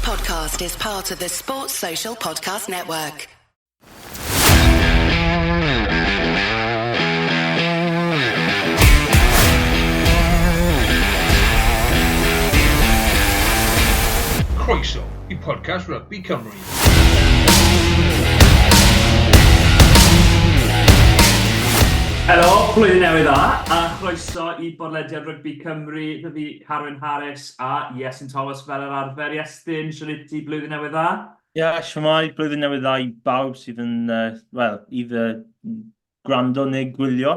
podcast is part of the Sports Social Podcast Network. Croeso i podcast Rugby Cymru. Helo, blwyddyn newydd dda, a chroeso i bodlediad Rygbi Cymru. Fy fi Carwyn Harris a Iestyn Thomas fel yr arfer. Iestyn, shwt wyt ti, blwyddyn newydd dda? Ie, yeah, shwmae, blwyddyn newydd dda i bawb sydd yn, uh, wel, either gwrando neu gwylio.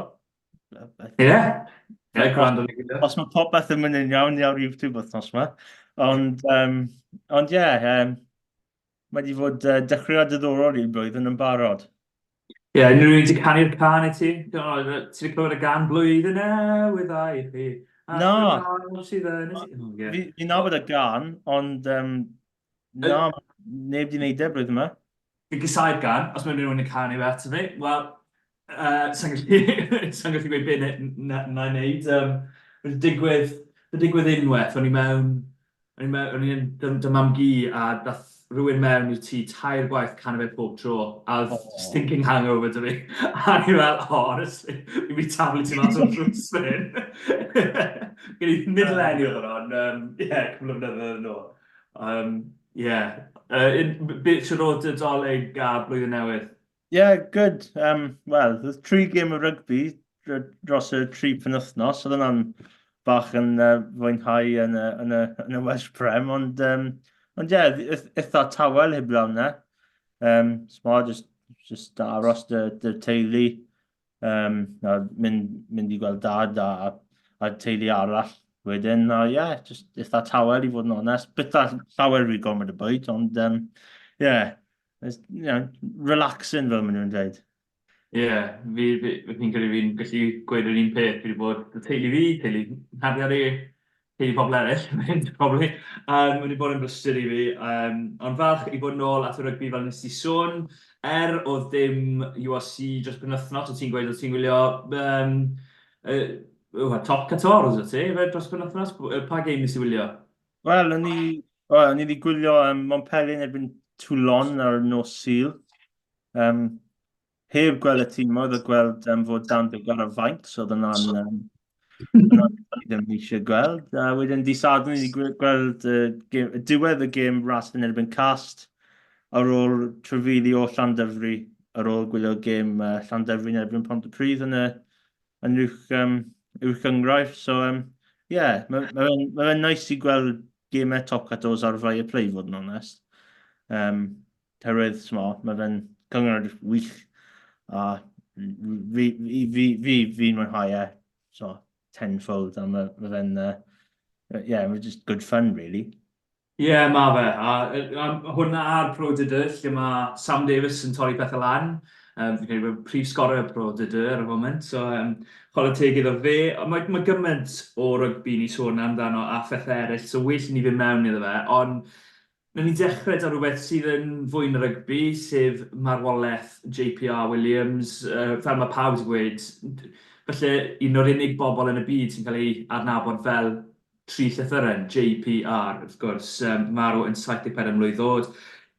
Ie, yeah. yeah, gwrando neu gwylio. Os mae popeth yn mynd yn iawn, ni ar YouTube wythnos yma. Ond, um, ond ie, yeah, um, Mae wedi fod uh, dechreuad diddorol i'r blwyddyn yn barod. Ie, yeah, unrhyw un wedi canu'r can i ti? Ti wedi clywed y gan blwyddyn newydd dda i chi? Na. Fi'n fi nabod y gan, ond um, na, neb wedi gwneud e blwyddyn yma. Fi'n gysau'r gan, os mae rhywun yn canu fe ato fi. Wel, uh, sa'n gallu, sa gallu gweud beth na, na i wneud. Um, wedi digwydd, wedi digwydd unwaith, o'n i mewn, o'n i mewn, o'n i'n dy, dy mam-gu a dath rhywun mewn i'r tŷ tair gwaith canu fe pob tro, a oedd oh. stinking hangover 'da fi. A o'n i fel, oh, honestly, fi'n mynd i taflu ti mas o'r drws fan hyn. Gen i nid eleni oedd hwnna, ond um, yeah, cwpl o flynyddoedd yn ôl. Um, yeah. Uh, beth sy'n rôl dy dolyg a blwyddyn newydd? Yeah, good. Um, Wel, oedd tri gêm o rygbi dros y tri penwythnos. Oedd hwnna'n bach yn uh, fwynhau yn y, yn y, yn y Welsh Prem, ond, um, ond ie, yeah, eitha tawel heblaw yna. Um, Smo, just, just aros dy, dy teulu, um, a mynd, mynd i gweld dad a, a teulu arall wedyn, a ie, yeah, just eitha tawel i fod yn onest. Byta llawer rhy gormod o bwyd, ond um, yeah, It's, you know, relaxing fel maen nhw'n dweud. Ie, yeah, fi, fi, fi'n credu fi'n gallu gweud yr un peth. Fi wedi bod y teulu fi, teulu nghariad i, teulu pobl eraill, mynd, probably. Um, wedi bod yn brysur i fi. Um, ond falch i bod nôl at y rygbi fel nes i sôn. Er oedd dim URC dros penwythnos, o ti'n gweud oedd ti'n gwylio um, uh, top 14, oedd ti, fe dros penwythnos? Pa game nes i wylio? Wel, o'n i, well, o'n i wedi gwylio um, Montpellier yn erbyn Toulon ar nos Sul. Um, heb gweld y tîm oedd y gweld um, fod Dan Biggar ar y fainc, so oedd yna'n... Um, yna'n ddim eisiau gweld. A wedyn di Sadwrn ni wedi gweld uh, gêm, diwedd y gêm ras yn erbyn Cast ar ôl trefili o Llandyfri, ar ôl gwylio gêm uh, Llandyfri yn erbyn Pontypridd yn y yn uwch, um, uwch gynghrair. So, um, yeah, mae'n ma ma ma nice i gweld gemau top 14 ar Viaplay, fod yn onest. Um, Herwydd, smo, mae fe'n cyngor wych a fi, fi, fi, fi, fi'n mwynhau e, so, tenfold, a mae ma fe'n, uh, yeah, mae'n just good fun, really. Ie, yeah, mae fe. A, a, a hwnna ar Pro D 2, lle mae Sam Davies yn torri pethau lan. Um, fi'n credu bod prif sgorer Pro D 2 ar y foment, so um, chwarae teg iddo fe. Ond mae, mae gymaint o rygbi ni sôn amdano a phethau eraill, so well i ni fynd mewn iddo fe. Ond wnawn ni dechrau 'da rhywbeth sydd yn fwy na rygbi, sef marwolaeth JPR Williams. Uh, fel mae pawb wedi gweud, falle un o'r unig bobl yn y byd sy'n cael ei adnabod fel Tri llythyren, JPR, wrth gwrs, um, marw yn 74 mlwydd oed,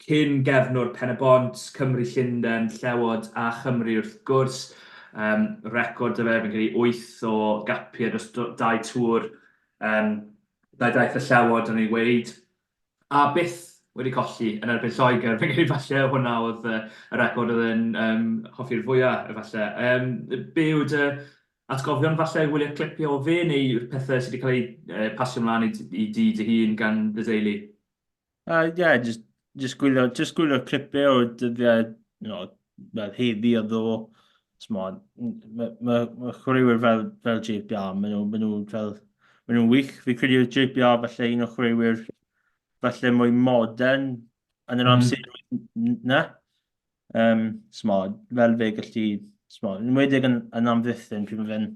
cyn gefnwr Pen-y-bont, Cymru Llundain, Llewod a Chymru wrth gwrs. Um, record dy fe, fi'n credu 8 o gapiau dros dau tŵr, um, dau daith y Llewod yn ei weid. A byth wedi colli yn erbyn Lloegr. Fi'n credu falle hwnna oedd y, y record oedd yn um, hoffi'r fwyaf, efallai. Um, be yw dy atgofion falle o wylio clipiau o fe neu pethau sydd wedi cael eu uh, pasio ymlaen i, i di dy hun gan dy deulu? Uh, yeah, just, just gwylio, just gwylio clipiau o dyddiau, you know, fel heddi o ddo. Mae ma, ma, ma chwaraewyr fel, fel JPR, maen nhw, maen nhw fel, maen nhw'n wych. Fi credu oedd JPR falle un o chwaraewyr falle mwy modern yn yr amser mm. na. Um, smo, fel fe gallu, smo, yn enwedig yn, yn amddiffyn, pryd mae fe'n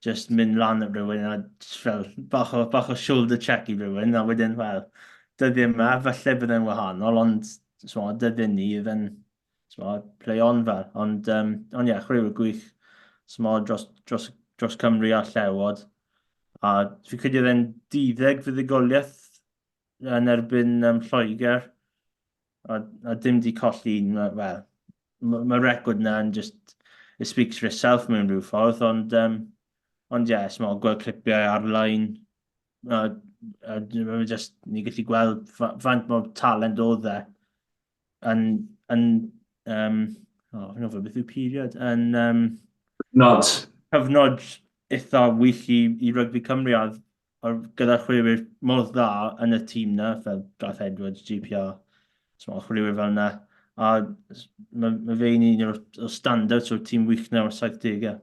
just mynd lan at rhywun a just fel bach o, bach o shoulder check i rhywun, a wedyn, wel, dyddiau yma, falle bydd e'n wahanol, ond smo, dyddiau ni, fe'n smo, play on fel. Ond, um, ond ie, yeah, chwaraewyr gwych, smo, dros, dros, dros Cymru a Llewod. A fi credu oedd e'n duddeg fuddugoliaeth yn erbyn Lloegr, a dim di colli un, wel, mae'r ma record na yn just, it speaks for itself mewn rhyw ffordd, ond, ond ie, yeah, small, gweld clipiau ar-lein, a just, ni gallu gweld faint mor talent oedd e yn, yn oh, fi'n ofyn beth yw period, yn Cyfnod. Cyfnod eitha wych i rygbi Cymru a gyda chwaraewyr mor dda yn y tîm na, fel Gareth Edwards, GPR, small chwaraewyr fel yna. A mae fe'n un o'r standouts o'r tîm wych na o'r 70au.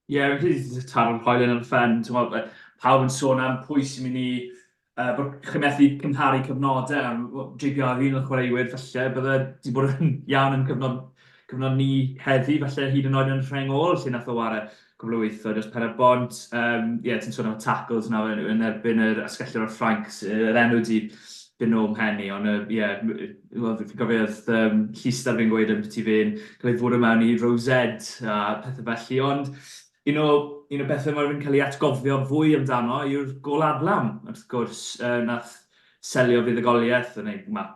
Ie, yeah, fi'n credu taro'r hoelen ar y ffen. Pawb yn sôn am pwy sy'n mynd i... Bod chi'n methu cymharu cyfnodau. JPR un o'r chwaraewyr, falle, bydde wedi bod yn iawn yn cyfnod, cyfnod ni heddi, falle hyd yn oed yn rheng ôl lle nath o ware cwbl o weithiau dros Pen y Bont. Ie, yeah, ti'n sôn am y tackles yna yn erbyn yr asgellwr o'r Ffrainc, yr enw di fynd nôl mhen i, ond ie, yeah, wel, fi'n cofio oedd Llistar fi'n gweud am ti fe'n cael ei fwrw mewn i Row Z a pethau felly, ond un o bethau mae'n cael ei atgofio fwy amdano yw'r gôl adlam, wrth gwrs, nath selio fuddugoliaeth, neu ma,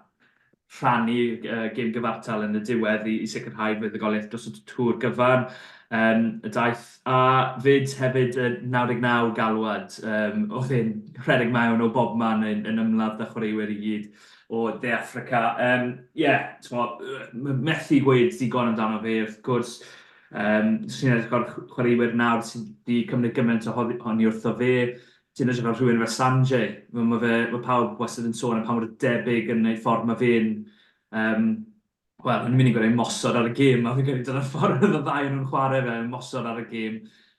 rhannu gêm gyfartal yn y diwedd i sicrhau fuddugoliaeth dros y tŵr gyfan y daith. A fyd hefyd y 99 galwad, oedd e'n rhedeg mewn o bobman yn ymladd 'da chwaraewyr i gyd o De Affrica. Ie, t'mo', methu gweud digon amdano fe wrth gwrs. Os ti'n edrych ar chwaraewyr nawr sydd wedi cymryd gymaint ohoni wrtho fe, ti'n edrych ar rhywun fel Sanjay, mae pawb wastad yn sôn am pa mor debyg yn ei ffordd mae fe'n, wel, yn mynd i gweud mosod ar y gêm, a fi'n credu dyna'r ffordd oedd y ddau yn nhw'n chwarae fe, mosod ar y gêm.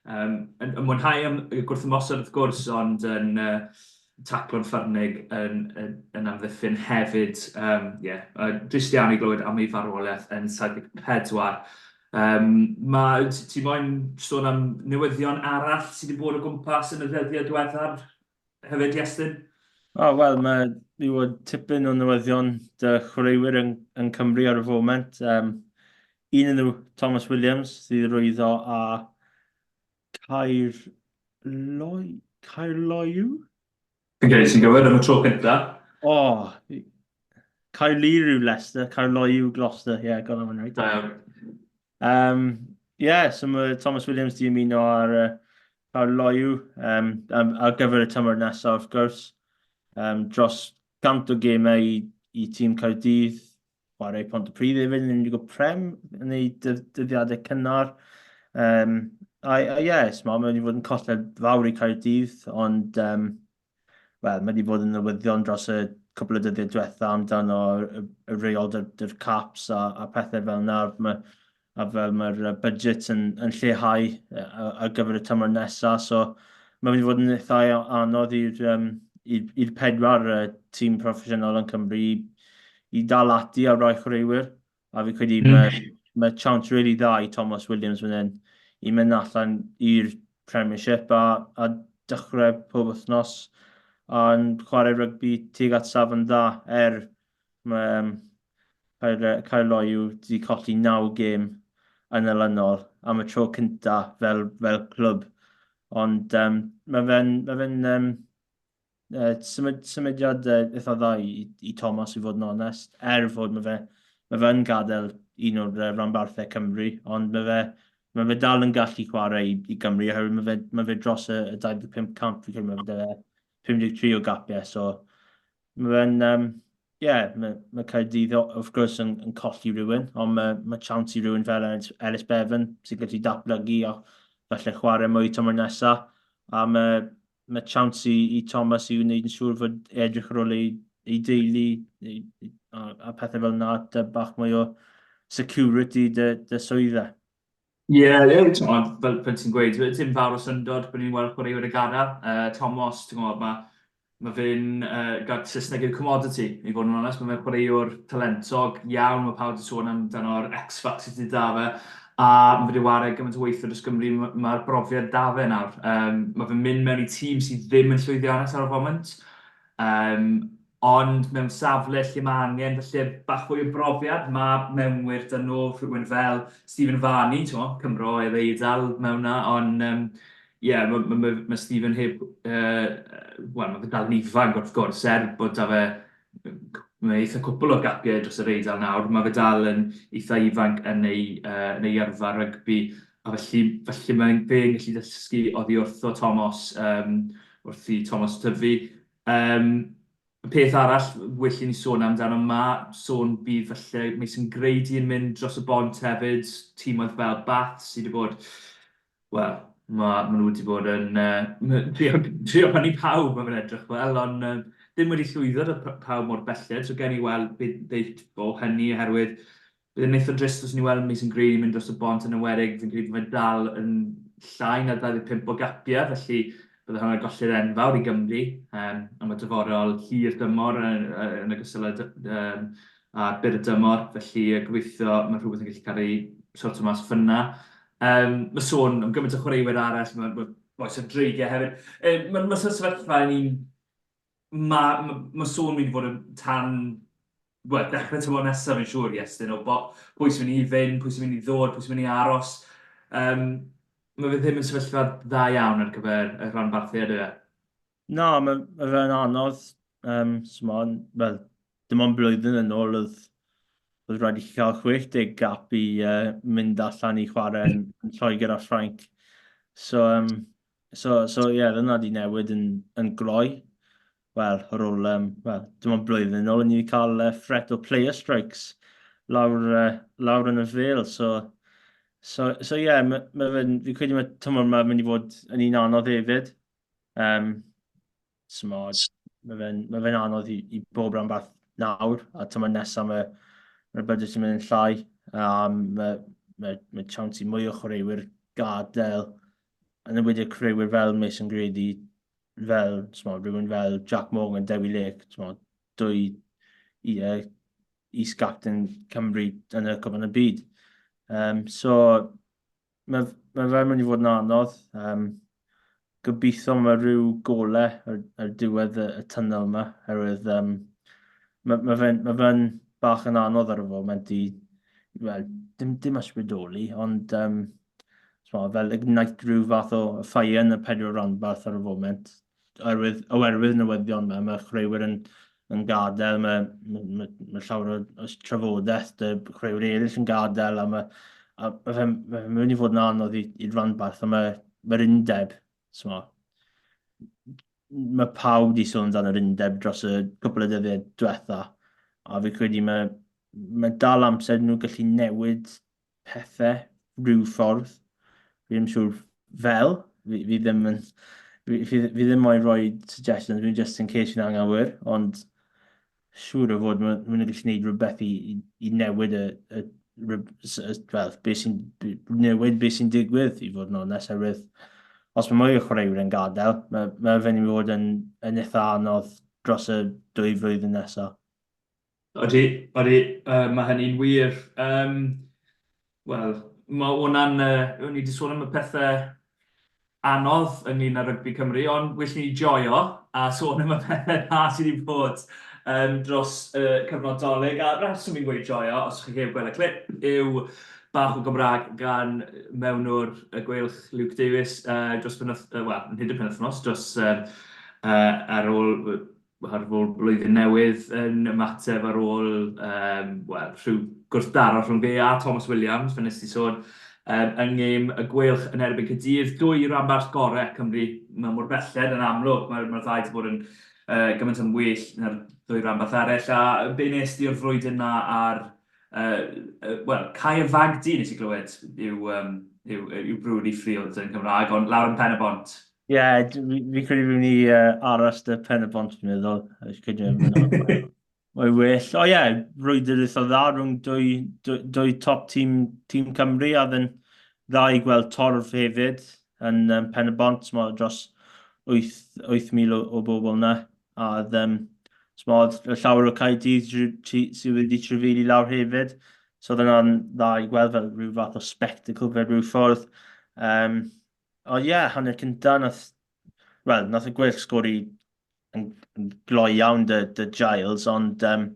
Yn mwynhau am gwrth ymosod wrth gwrs, ond yn taclo'n ffyrnig yn amddiffyn hefyd. Yeah, drist iawn i glywed am ei farwolaeth yn 74. Ti moyn sôn am newyddion arall sydd wedi bod o gwmpas yn y ddyddiau diweddar hefyd, Iestyn? O, oh, wel, mae wedi bod tipyn o newyddion dy chwaraewyr yn Cymru ar y foment. Un yn nhw, Thomas Williams, sydd rwyddo a Caerloyw? Fi'n credu ti'n gywir am y tro cyntaf. O, oh, Caerlŷr yw Leicester, Caerloyw Gloucester, yeah, got that one right. Da iawn. Yeah, so mae Thomas Williams di ymuno ar Caerloyw ar gyfer y tymor nesaf, wrth gwrs. Dros 100 o gemau i tîm Caerdydd, chwarae Pontypridd hefyd yn Indigo Prem yn ei dyddiadau cynnar. A yes, mae wedi fod yn colled fawr i Caerdydd, ond wel, mae wedi bod yn newyddion dros y cwpl o dyddiau diwetha amdano y reol dy'r caps a pethau fel yna. A fel mae'r budget yn lleihau ar gyfer y tymor nesaf, so mae'n mynd i fod yn eitha anodd i'r pedwar tîm proffesiynol yn Cymru i dal ati ar rai chwaraewyr. A fi credu mae chance really dda i Thomas Williams fan hyn i mynd allan i'r Premiership a dechrau pob wythnos a'n chwarae rygbi tuag at safon dda er mae Caerloyw wedi colli naw gêm yn olynol am y tro cynta fel clwb. Ond mae fe'n ma fe symudiad eitha dda i Thomas i fod yn onest, er fod mae fe'n gadael un o'r ranbarthau Cymru, ond mae fe dal yn gallu chwarae i Gymru oherwydd mae fe dros y 25 camp, fi'n credu mae fe 53 o gapiau, so mae fe'n, yeah, mae Caerdydd wrth gwrs yn colli rhywun, ond mae chance i rhywun fel Ellis Bevan sy'n gallu datblygu a falle chwarae mwy tymor nesaf. A mae chance i Thomas i wneud yn siŵr fod edrych ar ôl ei deulu a pethau fel yna, dy bach mwy o security dy swydd e. Ie, yeah, fel ti'n gweud, dim fawr o syndod bod ni'n weld chwaraewyr y gadael. Thomas, ti'n gwybod, mae fe'n gael Saesneg yw commodity, i fod yn onest. Mae fe'n chwaraewr talentog iawn, mae pawb wedi sôn amdano'r X-Factor sydd 'da fe, a mae fe wedi ware gymaint o weithio dros Gymru, mae'r brofiad 'da fe nawr. Mae fe'n mynd mewn i tîm sydd ddim yn llwyddiannus ar y foment, ond mewn safle lle mae angen falle bach fwy o brofiad, mae mewnwyr 'da nhw, rhywun fel Stephen Varney, ti'n gwbod, Cymro i'r Eidal mewn 'na, ond ie, yeah, mae ma, ma, ma Stephen heb, wel, mae fe dal yn ifanc wrth gwrs, er bod 'da fe mae eitha cwpl o gapiau dros yr Eidal nawr, mae fe dal yn eitha ifanc yn ei, yn ei yrfa rygbi, a felly, felly mae'n fe'n gallu dysgu oddi wrtho Tomos um, wrth i Tomos tyfu. Um, y peth arall well i ni sôn amdano, mae sôn bydd falle Mason Grady yn mynd dros y bont hefyd, tîmoedd fel Bath sydd wedi bod Wel, ma' ma' nhw wedi bod yn yy trio trio prynu pawb ma' fe'n edrych fel, ond yy ddim wedi llwyddo 'da pawb mor belled, so gewn ni weld be ddeith o hynny oherwydd bydd e'n eitha drist os ni'n weld Mason Green yn mynd dros y bont yn enwedig fi'n credu bod fe dal yn llai na 25 o gapiau, felly bydde hwnna'n golled enfawr i Gymru yym am y dyfodol hir dymor yn yn ogystal â yym a byr dymor, felly gobeithio ma' rhywbeth yn gallu cael ei sorto mas fan'na. Yym, mae sôn am gymaint o chwaraewyr arall, mae ma' bois o'r Dreigiau hefyd. Yy, ma' ma' sefyllfa yn un... Mae ma' ma' sôn mynd i fod yn tan, wel, dechrau tymor nesaf fi'n siŵr, Iestyn, o bo- pwy sy'n mynd i fynd, pwy sy'n mynd i ddod, pwy sy'n mynd i aros. Yym, mae fe ddim yn sefyllfa dda iawn ar gyfer y rhanbarthau, ydyw e? Na, mae ma fe'n anodd. Um, Smon, wel, dim ond blwyddyn yn ôl oedd, oedd rhaid i chi cael 60 gap i uh, mynd allan i chwarae yn, yn Lloegr a Ffrainc. So, um, so, so ie, yeah, dyna di newid yn, yn gloi. Wel, ar ôl, um, well, dim ond blwyddyn yn ôl, ni wedi cael uh, threat o player strikes lawr, uh, lawr yn y fel. So, so, so ie, yeah, ma, ma fe'n, fi'n credu mae tymor yma mynd i fod yn un anodd hefyd. Um, smod, mae fe'n ma fe anodd i, i bob rhanbarth nawr, a tymor nesaf mae, mae'r budget yn mynd yn llai, a mae, mae, mae chance i mwy o chwaraewyr gadael, yn enwedig chwaraewyr fel Mason Grady, fel, smod, rhywun fel Jack Morgan, Dewi Lake, smod, dwy i, uh, is-gapten Cymru yn y Cwpan y Byd. Um, so, Mae, mae fe'n mynd i fod yn anodd. Um, gobeithio mae rhyw gole ar, ar diwedd y, y tunnel yma, herwydd um, mae, mae fe'n ma fe bach yn anodd ar y foment i, wel, dim, dim ysbrydoli, ond um, fel ignite rhyw fath o fire yn y pedwar rhanbarth ar y foment. Oherwydd, oherwydd newyddion yma, mae chwaraewyr yn, yn gadael, mae, mae, mae, mae llawer o, o trafodaeth dy chwaraewyr eraill yn gadael, a mae, a mae fe'n mae fe mynd i fod yn anodd i'r rhanbarth, a mae, mae'r undeb, so, mae pawb wedi sôn amdano yr undeb dros y cwpl o dyddiau diwetha, a fi credu mae, mae dal amser nhw gallu newid pethau rhyw ffordd. Fi ddim siŵr fel, fi, fi ddim yn... Fi, fi, fi ddim moyn rhoi suggestions, fi'n just in case fi'n anghywir, ond siŵr o fod maen nhw'n gallu gwneud rhywbeth i, i, i newid y, y, y, y wel, beth sy'n newid beth sy'n digwydd i fod yn onest, oherwydd os mae mwy o chwaraewyr yn gadael, mae, mae fe'n i fod yn, yn eitha anodd dros y dwy flwyddyn nesaf. Odi, odi, uh, mae hynny'n wir. Um, Wel, mae hwnna'n... Uh, o'n i wedi sôn am y pethau anodd ynglyn â rygbi Cymru, ond well ni joio a sôn am y pethau dda sydd wedi bod um, dros y uh, cyfnod dolyg. A rheswm i'n gweud joio, os chi heb gweld y clip, yw bach o Gymraeg gan mewnwr y Gweilch Luke Davies uh, dros penwth, uh, well, yn hyd y penwythnos, dros uh, uh, ar ôl ar ôl blwyddyn newydd yn ymateb ar ôl um, well, rhyw gwrthdaro rhwng fe a Thomas Williams, fe nes ti sôn, um, yng ngêm y Gweilch yn erbyn Caerdydd, dwy ranbarth gorau Cymru, mae mor belled yn amlwg, mae'r mae ddau wedi bod yn uh, gymaint yn well na'r ddwy ranbarth eraill, a be nes di o'r frwydr na ar, uh, uh, wel, Caer Fagdy nes i glywed yw, um, yw, yw brewery Field yn Cymraeg, ond lawr yn Pen y Bont. Ie, yeah, fi, fi credu fi'n mynd i uh, aros dy pen y bont, fi'n meddwl. Fi'n credu Mae'n well. O ie, yeah, brwydr eitha dda rhwng dwy, dwy, dwy top tîm, tîm Cymru, a dden dda i gweld torf hefyd yn um, Pen y Bont, mo, dros 8,000 o, o bobl yna. A um, smod, llawer o Caerdydd sydd wedi trefili lawr hefyd. So oedd yna'n dda i gweld fel rhyw fath o spectacle fel rhyw ffordd. Um, Ond ie, yeah, hanner cynta, nath, wel, nath y Gweilch sgori yn, yn gloi iawn dy, dy Giles, ond um,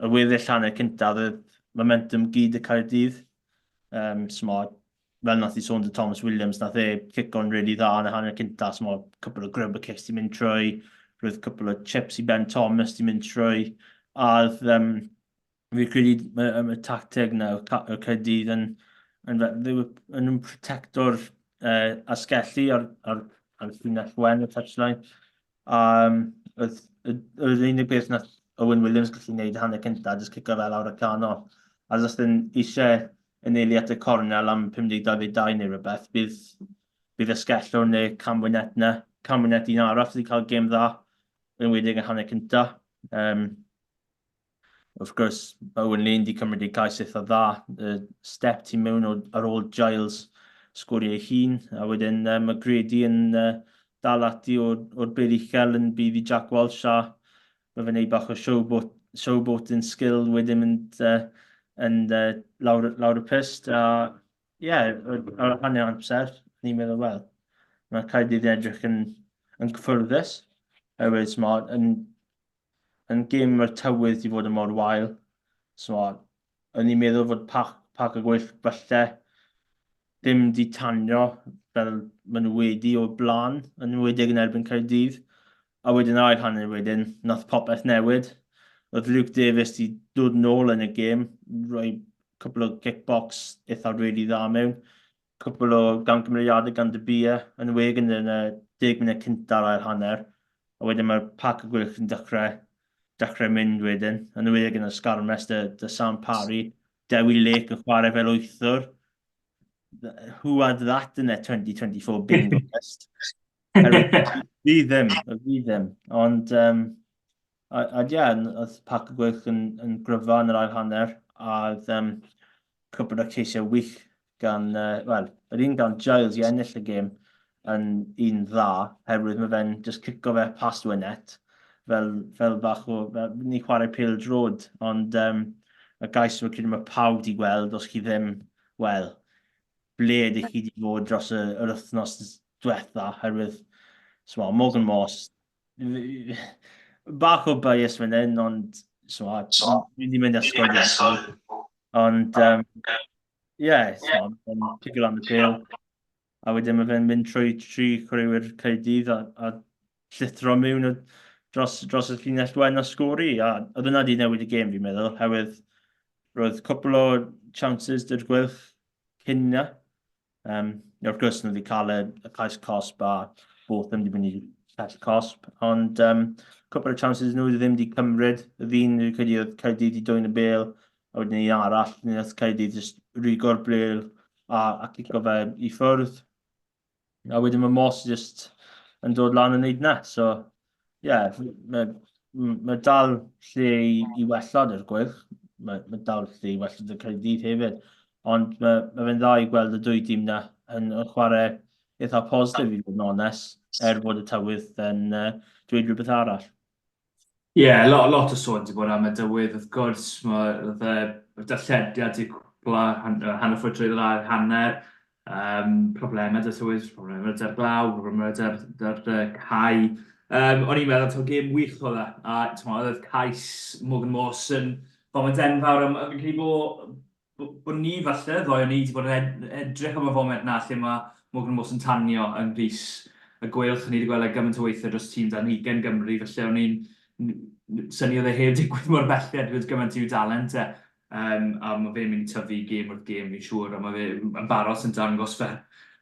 y weddill hanner cynta, oedd momentum gyd y Caerdydd. Um, smod, fel nath i sôn dy Thomas Williams, nath e cico'n really dda yn y hanner cynta, so mae cwpl o grubber kicks di mynd trwy, roedd cwpl o chips i Ben Thomas di mynd trwy, a oedd, um, fi'n credu y, y tacteg na, y Caerdydd yn, yn, yn, yn, yn protector uh, asgellu ar, ar, ar llinell wen y touchline. A um, oedd, oedd yr unig beth nath Owen Williams gallu gwneud hanner cyntaf, jyst cico fel lawr y canol. A os dyn eisiau anelu at y cornel am 50-22 neu rhywbeth, bydd, bydd ysgellwr neu Cam Winnett na. Cam Winnett un arall wedi cael gêm dda, yn enwedig yn hanner cyntaf. Um, Wrth gwrs, mae Owen Lane wedi cymryd ei cais eitha dda. Y step tu mewn o, ar ôl Giles sgorio ei hun, a wedyn um, mae Grady yn uh, dal ati o'r, or bel uchel yn bydd i Jack Walsh a mae fe'n neud bach o showboat, showboating skill wedyn mynd uh, yn uh, lawr, lawr y pyst a ie, yeah, ar hanner amser, ni'n meddwl, wel, mae Caerdydd yn edrych yn, yn gyffyrddus, oherwydd yn yn gêm mae'r tywydd wedi fod yn mor wael. So, o'n i'n meddwl fod pac, pac y gwyll falle ddim wedi tanio fel maen nhw wedi o'r blaen, yn enwedig yn erbyn Caerdydd. A wedyn ail hanner wedyn, nath popeth newid. Oedd Luke Davies wedi dod nôl yn y gêm, rhoi cwpl o kickbox eitha really dda mewn. Cwpl o gamgymeriadau gan De Beer yn weg yn y 10 munud cynta'r ail hanner. A wedyn mae'r pac y gweilch yn dechrau, dechrau mynd wedyn. Yn enwedig yn y sgarmes dy, dy Sam Parry. Dewi Lake yn chwarae fel wythwr. Who had that in their 2024 bingo list? Fi ddim, fi ddim. Ond, um, a, a ie, oedd pac y gweilch yn, yn gryfa yn yr ail hanner, a oedd um, cwpl o ceisiau wych gan, uh, wel, yr un gan Giles i ennill y gêm yn un dda, herwydd mae fe'n just cico fe past Winnett, fel, fel bach o, fel, ni chwarae pêl drod, ond um, y gais mae'n credu mae pawb di gweld, os chi ddim, wel, ble ydych chi wedi bod dros y, yr wythnos diwetha, herwydd, so, Morgan Moss, bach o bias fan hyn, ond so, dwi wedi mynd ysgol. Ond, um, yeah, so, pigo lan y pêl. A wedyn mae fe'n mynd trwy tri chwaraewyr Caerdydd a, a llithro mewn o, dros, dros y llinell wen a sgori. A oedd yna wedi newid y gêm fi'n meddwl, herwydd roedd cwpl o chances dy'r gweilch cyn na. Um, wrth gwrs, nhw wedi cael y, y cais cosb a Botham wedi mynd i cais cosb, ond um, cwpl o chances nhw ddim wedi cymryd. Y ddyn wedi credu oedd Caerdydd wedi dwyn y bel, a wedyn un arall, neu oedd Caerdydd jyst rwygo'r bel a, a cico fe i ffwrdd. A wedyn mae Moss just yn dod lan yn neud na. So, ie, yeah, mae, mae dal lle i, i wella dy'r gweilch. Mae, mae dal lle i wella dy'r Caerdydd hefyd. Ond mae, mae fe'n dda i gweld y dwy dîm na yn, yn chwarae eitha positif i fod yn onest, er bod y tywydd yn uh, dweud rhywbeth arall. Ie, yeah, lot, lot o sôn 'di bod am y dywydd, wrth gwrs, mae y darllediad 'di cwpla hanner ffordd trwy ddau hanner, um, problemau 'da tywydd, problemau 'da'r glaw, problemau 'da'r da cae. Um, o'n i'n meddwl, taw gêm wych oedd e, a oedd cais Morgan Morse yn foment enfawr, a fi'n credu bod bod ni falle, ddoe o'n i wedi bod yn edrych am y foment 'na lle mae Morgan Morse yn tanio yng nghrys y Gweilch. Ni wedi gweld e gymaint o weithiau dros tîm dan ugain Gymru, felly o'n i'n synnu oedd e heb digwydd mor belled gyda gymaint i'w dalent e. Um, a mae fe'n mynd i tyfu gêm wrth gêm, fi'n siŵr, a mae fe yn barod yn dangos fe.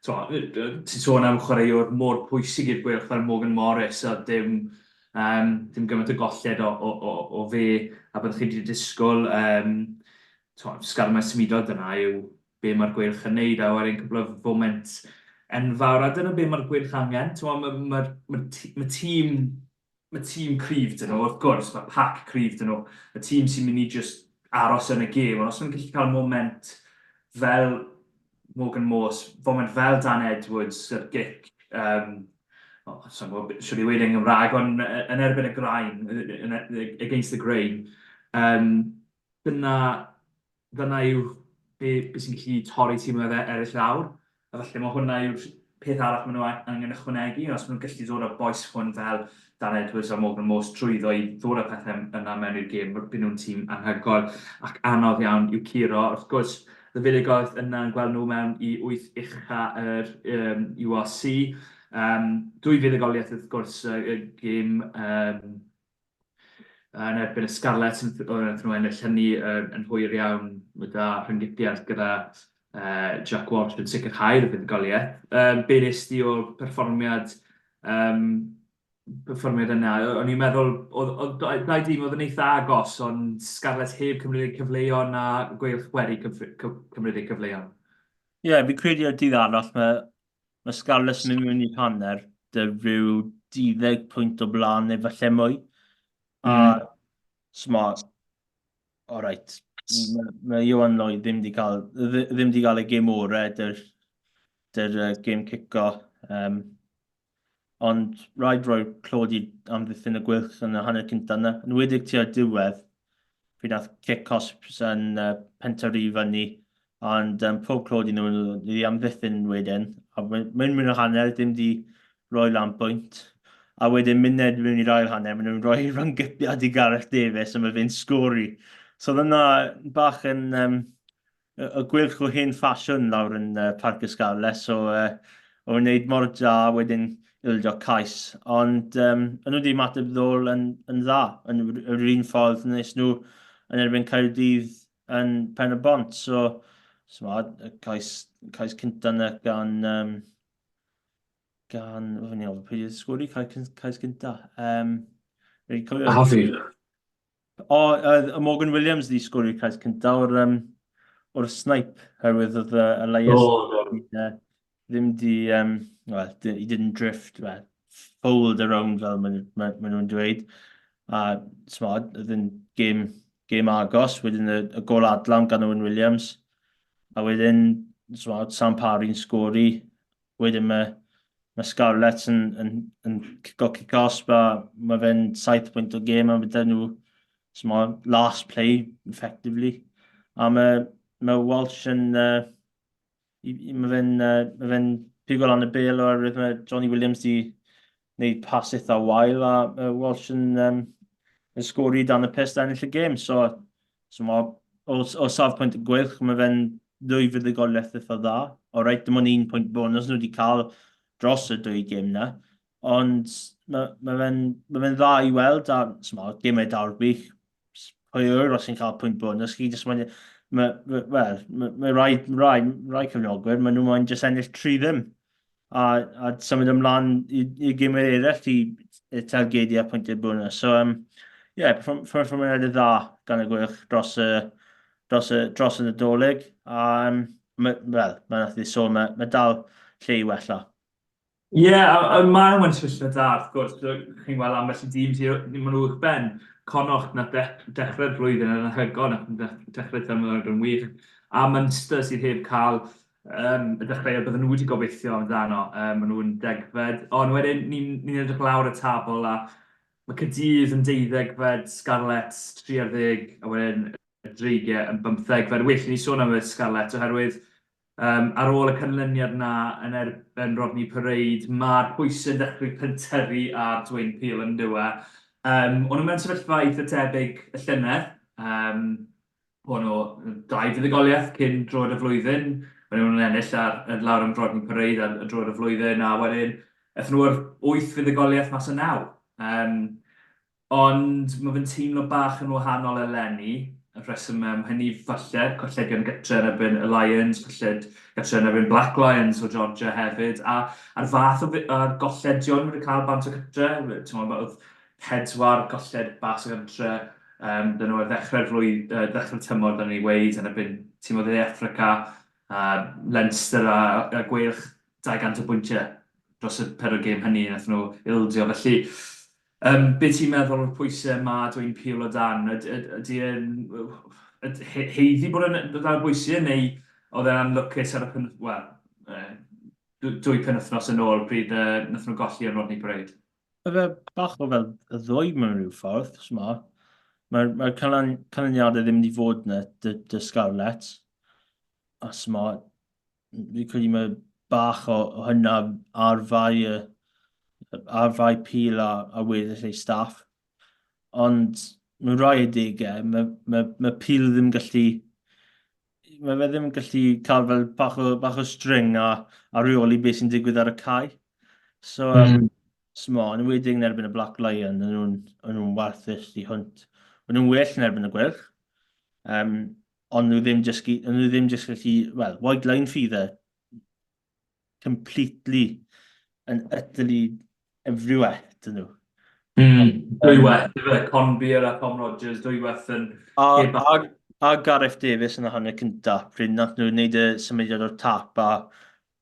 Ti'n sôn am chwaraewr mor pwysig i'r Gweilch fel Morgan Morris, a dim, um, dim gymaint o golled o, o, o, o fe a byddwch chi wedi disgwyl. Um, T'mod, sgarmes symudol dyna yw be mae'r Gweilch yn neud, a wedyn cwpl o foment enfawr, a dyna be mae'r Gweilch angen. T'mod, mae ma, ma, ma tîm mae tîm cryf dyn nhw, wrth gwrs, mae pac cryf dyn nhw, y tîm sy'n mynd i just aros yn y gêm, ond os maen nhw'n gallu cael moment fel Morgan Morse, foment fel Dan Edwards, yr gic, um, oh, sa'n gwybod, siwr i weud yn Gymraeg, ond yn erbyn y grain, against the grain, um, Dyna, dyna yw be, be sy'n gallu torri timoedd eraill lawr. A falle mae hwnna yw'r peth arall maen nhw angen ychwanegu. Os maen nhw'n gallu dod â bois hwn fel Dan Edwards a Morgan Morse trwyddo i ddod â pethau yna mewn i'r gêm, byd nhw'n tîm anhygoel ac anodd iawn i'w curo. Wrth gwrs, Y fuddugoliaeth yna yn gweld nhw mewn i wyth ucha yr um, URC. Um, dwy fuddugoliaeth wrth gwrs, y gêm um, yn erbyn y Scarlets, wnaethon nhw ennill hynny yn hwyr iawn gyda rhynggydiad gyda uh, Jack Walsh yn sicrhau'r fuddugoliaeth. Um, be nes di o'r perfformiad um, perfformiad yna? O'n i'n meddwl, oedd, oedd dau dîm oedd yn eitha agos, ond Scarlets heb cymryd eu cyfleon a Gweilch wedi cymryd eu cyfleon. Ie, yeah, fi'n credu ar dydd arall mae, mae Scarlets yn mynd mewn i'r hanner, dy rhyw 12 pwynt o blaen neu falle mwy. A, smart, all right, mae, mae Iwan Lloyd ddim wedi cael, ddim wedi cael ei gêm orau dy'r, dy'r uh, gêm cico. Um, Ond rhaid rhoi clod i amddiffyn y Gweilch yn y hanner cyntaf yna. Yn enwedig tua'r diwedd, pryd nath cic cosb yn uh, pentyrru i fyny. Ond um, pob clod i nhw i amddiffyn wedyn. A mynd mewn i'r hanner, ddim di roi lan bwynt. A wedyn myned mewn i'r ail hanner, maen nhw'n rhoi rhynggypiad i Gareth Davies a mae fe'n sgori. So oedd yna bach yn um, y gweilch o hen ffasiwn lawr yn uh, Parc y Scarlets, so uh, o wneud mor da wedyn ildio cais. Ond um, yn nhw wedi ymateb ddôl yn, yn dda, yn yr un ffordd nes nhw yn erbyn Caerdydd yn Pen y Bont. So, smad, y cais, cais cynta yna gan... Um, gan... O, fi'n iawn, pwy wedi sgori cais, cais cynta? Um, A fi. O, uh, Morgan Williams di sgori'r cais cyntaf o'r, um, o'r snipe, herwydd oedd uh, Elias oh, no. uh, ddim di, um, well, he didn't drift, well, fold around fel maen ma, ma nhw'n dweud. A, smod, oedd yn gêm, gêm agos, wedyn y, y gol adlam gan Owen Williams. A wedyn, smod, Sam Parry'n sgori Wedyn mae, mae Scarlets yn, yn, yn cico cic osb a mae fe'n 7 pwynt o gêm a mae nhw smo, last play, effectively. A mae, mae Walsh yn... Uh, mae fe'n uh, mae fe'n pigo lan y bel oherwydd mae Johnny Williams di wneud pas eitha wael a uh, Walsh yn, um, yn sgori dan y pest a ennill y gêm. So, so ma, o, o safbwynt y gweilch, mae fe'n ddwy fuddugoliaeth eitha dda. O reit, dim ond un pwynt bonus nhw wedi cael dros y dwy gêm na. Ond mae ma fe'n ma fe dda i weld, a sma, gemau derby, pwy yw'r os chi'n cael pwynt bonus, chi jyst moyn... Mae, wel, mae ma rai, rai, rai cefnogwyr, maen nhw moyn jyst ennill 3 ddim. A, a symud ymlaen i, i gemau eraill i, i targedu a pwyntiau bonus. So, um, yeah, perfformiad dda gan y Gweilch dros y, dros y, dros y Nadolig. A, um, wel, mae nath i sôn, mae, mae dal lle i wella. Ie, yeah, a, a mae nhw'n sefyllfa da, wrth gwrs. Chi'n gweld ambell i dîm sydd, maen nhw uwch ben. Connacht nath de dechrau'r flwyddyn yn anhygoel, nath dechrau'r tymor yn wych. A Munster sydd heb cael um, y dechreuad bydden nhw wedi gobeithio amdano. Um, maen nhw'n degfed. Ond wedyn, ni'n ni edrych lawr y tabl a mae Caerdydd yn deuddegfed, Scarlets 30, a wedyn y Dreigiau yn bymthegfed. Well i ni sôn am y Scarlets oherwydd um, ar ôl y canlyniad na yn erbyn Rodney Parade, mae'r pwysau'n dechrau pentyrru ar Dwayne Peel yn dyw e. Um, o'n nhw mewn sefyllfa eitha tebyg y llynedd. Um, o'n nhw dau fuddugoliaeth cyn droed y flwyddyn. O'n nhw'n ennill ar, ar lawr am Rodney Parade ar, ar droed y flwyddyn, a wedyn aethon nhw ar wyth fuddugoliaeth mas o naw. Um, Ond mae fe'n teimlo bach yn wahanol eleni, y rheswm am hynny falle, colledion gytre yn erbyn y Lions, colled gytre yn erbyn Black Lions o Georgia hefyd, a a'r fath o a'r golledion wedi cael bant o gytre, ti'n oedd pedwar golled bas o gytre um, dyn nhw ar ddechrau'r flwydd, uh, ddechrau'r tymor, dyn ni weid, yn erbyn tîm o Dde Affrica, a Leinster a, a Gweilch 200 o bwyntiau dros y pedwar gêm hynny nath nhw ildio. Felly, Um, be ti'n meddwl o'r pwysau mae Dwayne Peel o dan? Ydy e'n heiddi bod yn dal bwysau neu oedd e'n anlwcus ar y pen, well, dwy penwythnos yn ôl pryd uh, nath nhw golli yn Rodney Parade? Mae fe bach o fel y ddwy mewn rhyw ffordd, chos Mae'r mae canlyniadau ddim wedi fod yna, dy, dy Scarlets. A sma, Fi'n credu mae bach o, o hynna ar fai, y, ar fai Peel a, a weddill ei staff. Ond mewn rhai adegau, mae, mae, mae Peel ddim gallu... mae fe ddim yn gallu cael fel bach o, bach o string a, a reoli beth sy'n digwydd ar y cae. So, smo, yn enwedig yn erbyn y Black Lion, yn nhw'n nhw warthus i hwnt. Yn nhw'n well yn erbyn y Gweilch. Um, ond nhw ddim just, nhw ddim just gallu, well, white line feeder, completely and utterly everywhere, dyn nhw. Dwywaith, ife, Conbeer a Tom Rogers, dwywaith yn... A, a, a Gareth Davies yn y hanner cynta, pryd nath nhw wneud y symudiad o'r tap a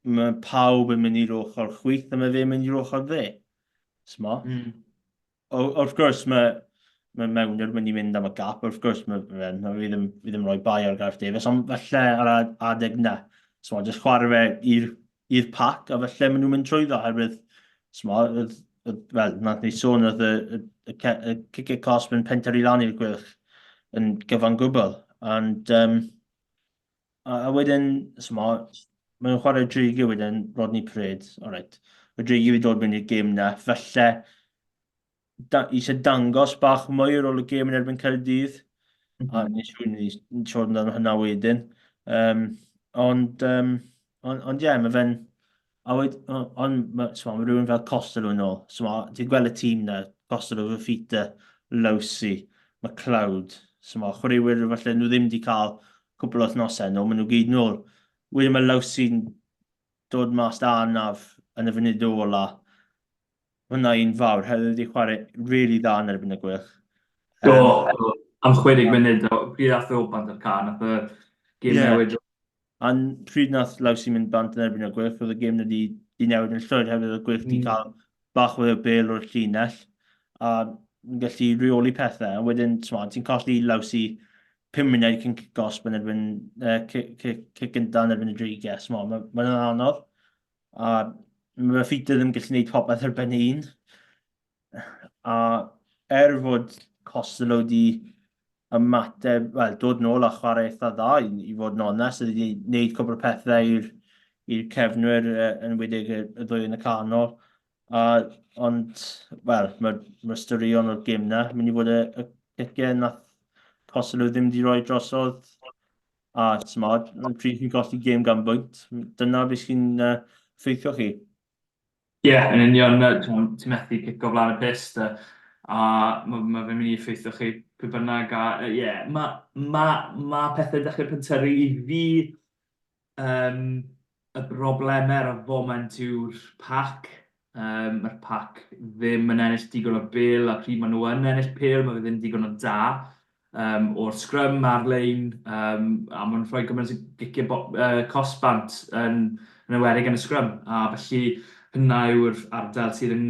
mae pawb yn mynd i'r ochr chwith a mae fe'n mynd i'r ochr dde. Smo? Wrth gwrs, mae mae mewnwr mynd i mynd am y gap, wrth gwrs, mae, mae, mae fi ddim, fi ddim rhoi bai ar Gareth Davies, ond falle ar adeg na, so, jyst chwarae fe i'r i'r pac, a falle maen nhw'n mynd trwyddo, oherwydd, smo, wel, nath ni sôn oedd y, y, y, y cicio cosb yn pentyrru lan i'r Gweilch yn gyfan gwbl. And, um, a, a wedyn, smo, maen nhw'n chwarae Dreigiau wedyn, Rodney Parade, alright. Y Dreigiau wedi dod mewn i'r gêm na, falle da, eisiau dangos bach mwy ar ôl y gêm yn erbyn Caerdydd. Mm -hmm. A ni'n siŵr ni'n siŵr amdano hynna wedyn. Um, ond, um, ond, ond ie, yeah, mae fe'n... A wed, ond mae so, ma rhywun fel Costello yn ôl. So, ma, ti'n gweld y tîm na, Costello, Fifita, Lousi, McLeod. So, ma, chwaraewyr falle nhw ddim wedi cael cwpl o wythnosau nôl, maen nhw gyd nôl. Wedyn mae Lousi'n dod mas da anaf yn y funud ola. Hwnna un fawr, hefyd wedi chwarae really dda yn erbyn y Gweilch. Do, um, am 60 munud, pryd ath o bant o'r car, nath y gêm yeah. newid. A pryd nath Lawsi mynd bant yn erbyn y Gweilch, oedd y gêm na di, di newid yn llwyr, hefyd oedd y Gweilch mm. di cael bach fwy o bel o'r llinell, a yn gallu rheoli pethau. A wedyn, ti'n colli Lawsi 5 munud cyn cic gosb yn erbyn, uh, cic, cic, cic gyntaf yn erbyn y Dreigiau. Mae'n ma, ma anodd. A mae Fita ddim yn gallu gwneud popeth ar ben ei hun. A er fod Costello wedi ymateb, wel, dod nôl a chwarae eitha dda, i, i fod yn onest, wedi gwneud cwbl o pethau i'r i'r cefnwyr, yn enwedig y, y ddwy yn y canol. A, ond, wel, mae'r ma straeon o'r gêm na, mynd i fod y, y ciciau nath Costello ddim wedi rhoi drosodd. A, t'mod, pryd chi'n colli gêm gan bwynt, dyna beth sy'n uh, ffeithio chi. Ie, yeah, yn union, ti'n methu cico flaen y pyst, a, a mae ma fe'n mynd i effeithio chi pwy bynnag, a ie, yeah, mae ma, ma pethau dechrau pentyrru i fi. Um, y broblemau ar y foment yw'r pac. Um, Mae'r pac ddim yn ennill digon o bêl, a pryd maen nhw yn ennill pêl, mae fe ddim digon o da um, o'r scrum ar-lein, um, a maen nhw'n rhoi gymaint o giciau uh, cosb bant yn, yn enwedig yn y scrum, a felly hynna yw'r ardal sydd yn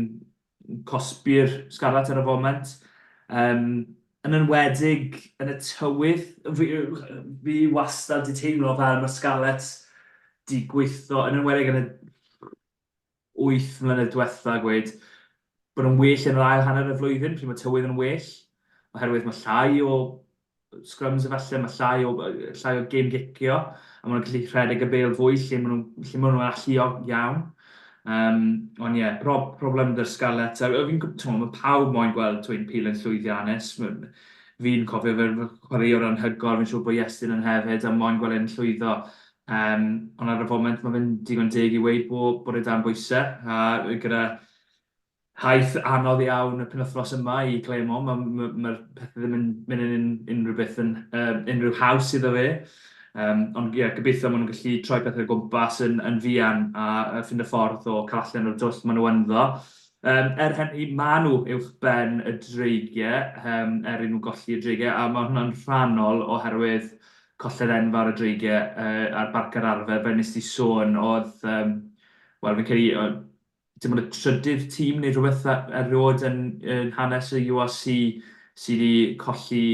cosbi'r Scarlets ar y foment. Um, yn enwedig yn y tywydd, fi, fi wastad di teimlo fel mae'r Scarlets di gweithio, yn enwedig yn y 8 mlynedd diwetha, gweud, bod nhw'n well yn yr ail hanner y flwyddyn, pryd mae tywydd yn well, oherwydd mae llai o scrums efallai, mae llai o, llai o game gicio, a maen nhw'n gallu rhedeg y bêl fwy lle maen nhw'n lle maen nhw'n alluog iawn. Um, ond ie, yeah, pro problem gyda'r Scarlets. A fi'n, mae pawb moyn gweld Dwayne Peel yn llwyddiannus. Fi'n cofio fe chwaraewr anhygoel, fi'n siŵr bod Iestyn yn hefyd, a moyn gweld e'n llwyddo. Um, ond ar y foment mae fe'n digon deg i weud bod, bod e dan bwysau, a gyda Taith anodd iawn y penwythnos yma i Clermont, mae'r ma, ma pethau ddim yn mynd yn unrhyw beth yn um, unrhyw haws iddo fe. Um, ond ie, yeah, gobeithio maen nhw'n gallu troi pethau o gwmpas yn, yn fuan a, a ffind y ffordd o cael allan o'r dwll maen nhw ynddo. Um, er hynny, maen nhw uwch ben y dreigiau, um, er i nhw golli y dreigiau, a mae hwnna'n rhannol oherwydd colled enfawr y dreigiau uh, a'r barc ar arfer, fel nes di sôn, oedd, um, wel, fi'n credu, dim ond y trydydd tîm neu rhywbeth erioed yn, yn hanes y URC sydd wedi colli,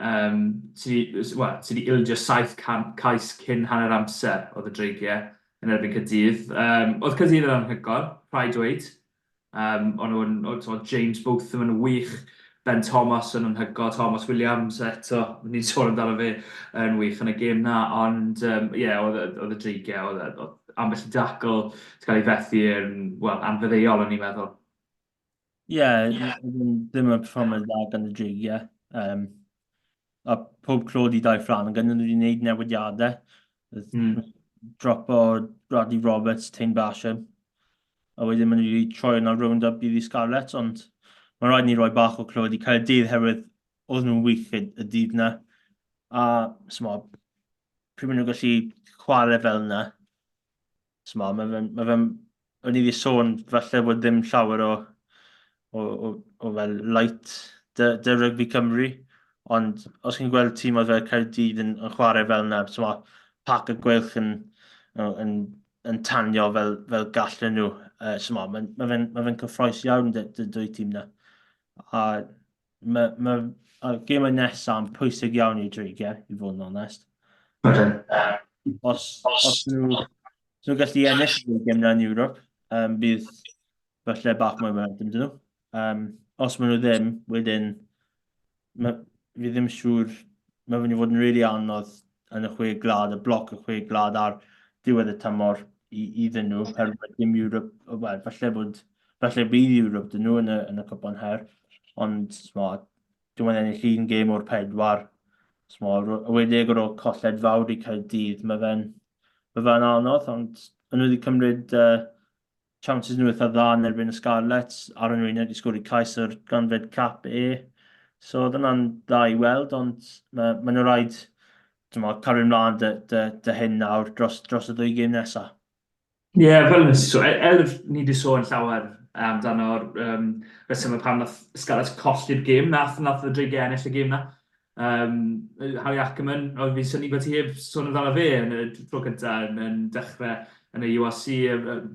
um, sydd wedi, well, sydd wedi ildio 700 cais cyn hanner amser oedd y Dreigiau yn erbyn Caerdydd. Um, oedd Caerdydd yn anhygoel, rhaid dweud. Um, o'n nhw'n, oedd James Botham yn wych, Ben Thomas yn anhygoel, Thomas Williams eto, ni'n sôn amdano fe yn wych yn y gêm na, ond ie, um, yeah, oedd, oedd y Dreigiau, oedd, oedd ambell i dacl wedi cael ei fethu yn, wel, anfaddeuol o'n i'n meddwl. Ie, yeah, ddim yn perfformiad dda gan y Dreigiau. Um, A pob clod i Dai Flanagan, nhw wedi gwneud newidiadau. Drop o Bradley Roberts, Taine Basham. A wedyn maen nhw wedi troi yna rownd a bydd i Scarlets, ond mae'n rhaid ni roi bach o clod i Caerdydd herwydd oedd nhw'n wych y, y dydd na. A, smo, pryd maen nhw'n gallu chwarae fel yna, smo, mae fe'n, ma fe o'n i wedi sôn falle bod ddim llawer o, o, o, o fel light dy, dy rygbi Cymru, ond os chi'n gweld tîm oedd fel Caerdydd yn, yn chwarae fel yna, smo, pac y gweilch yn, yn, yn tanio fel, fel gallen nhw. Uh, smo, mae ma fe'n ma fe cyffroes iawn dy, dy dwy tîm na. A Mae ma, y gemau nesaf yn pwysig iawn i'r Dreigiau, i fod yn onest. Okay. Os, os nhw, os nhw'n gallu ennill y gêm na yn Ewrop, um, bydd falle bach mwy momentum dyn nhw. Um, os maen nhw ddim, wedyn, ma, fi ddim siŵr, mae fynd i fod yn really anodd yn y chwe gwlad, y bloc y chwe gwlad ar diwedd y tymor i, iddyn nhw, herwydd dim Ewrop, wel, falle bod, falle bydd Ewrop dyn nhw yn y, yn y cwpan her, ond, smo, dim ond ennill un gêm o'r pedwar, smo, awedig ar ôl colled fawr i Caerdydd, mae fe'n mae fe'n anodd, ond nhw wedi cymryd uh, chances nhw eitha dda yn erbyn y Scarlets. Aaron Rayner wedi sgori cais ar ganfed cap e. So oedd hwnna'n dda i weld, ond mae, ma nhw rhaid dyma, cario ymlaen dy, dy, dy hyn nawr dros, dros y ddwy gêm nesaf. Ie, yeah, fel nes i sôn, e, er ni wedi sôn llawer amdano'r um, resymau pam nath Scarlets colli'r gêm, nath, nath y Dreigiau ennill y gêm na. Um, Harry Ackerman, oedd fi'n synnu bod ti heb sôn amdano fe yn y tro cyntaf yn, yn dechrau yn y URC,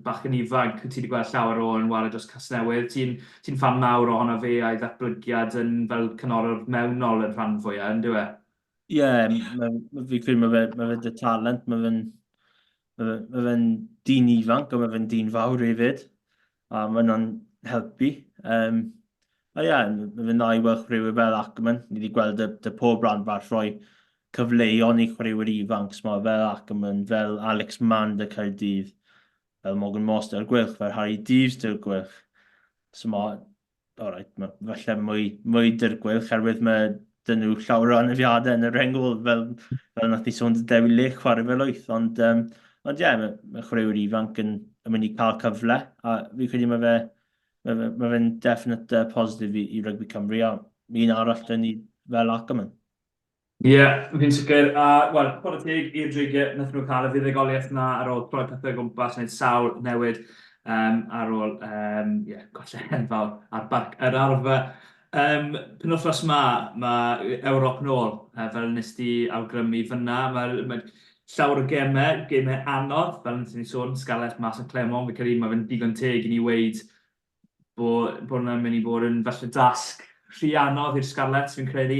bach yn ifanc, ti wedi gweld llawer o yn ware dros Casnewydd. Ti'n ti fan mawr ohono fe a'i ddatblygiad yn fel cynorwr mewnol yn rhan fwyaf, yn dyw e? Ie, yeah, fi credu mae fe, mae fe dy talent, mae fe'n mae fe, mae fe'n dyn ifanc, ond mae fe'n dyn fawr hefyd, a mae hwnna'n helpu. Um, a ie, yeah, mae fe'n dda i weld chwaraewyr fel Ackerman. Ni wedi gweld y, y pob rhan rhoi cyfleon i chwaraewyr ifanc, smo, fel Ackerman, fel Alex Mann dy Caerdydd, fel Morgan Moss dy'r Gweilch, fel Harry Deaves dy'r Gweilch. So, alright, ma, falle mwy, mwy dy'r gweilch, herwydd mae dyn nhw llawer o anafiadau yn y rengol, fel, fel nath ni sôn dy Dewi Lech chwarae fel wyth, ond, um, ond ie, yeah, mae, mae chwaraewyr ifanc yn, yn mynd i cael cyfle, a fi credu mae fe, mae fe, mae fe'n definite positif i, i Rygbi Cymru, a un arall dyn ni fel Ackerman. Ie, yeah, fi'n sicr. A, wel, chwarae teg i'r Dreigiau, wnaethon nhw cael y fuddugoliaeth 'na ar ôl troi pethau o gwmpas, wneud sawl newid um, ar ôl um, yeah, colled enfawr ar barc yr arfer. Um, penwythnos ma, mae Ewrop nôl, uh, fel nes di awgrymu fyna. Mae, mae llawer o gemau, gemau anodd, fel nes ni sôn, Scarlett mas yn Clermont, fi credu mae fe'n digon teg i ni weud bod, bod hwnna'n mynd i fod yn falle dasg rhy anodd i'r Scarlets, fi'n credu,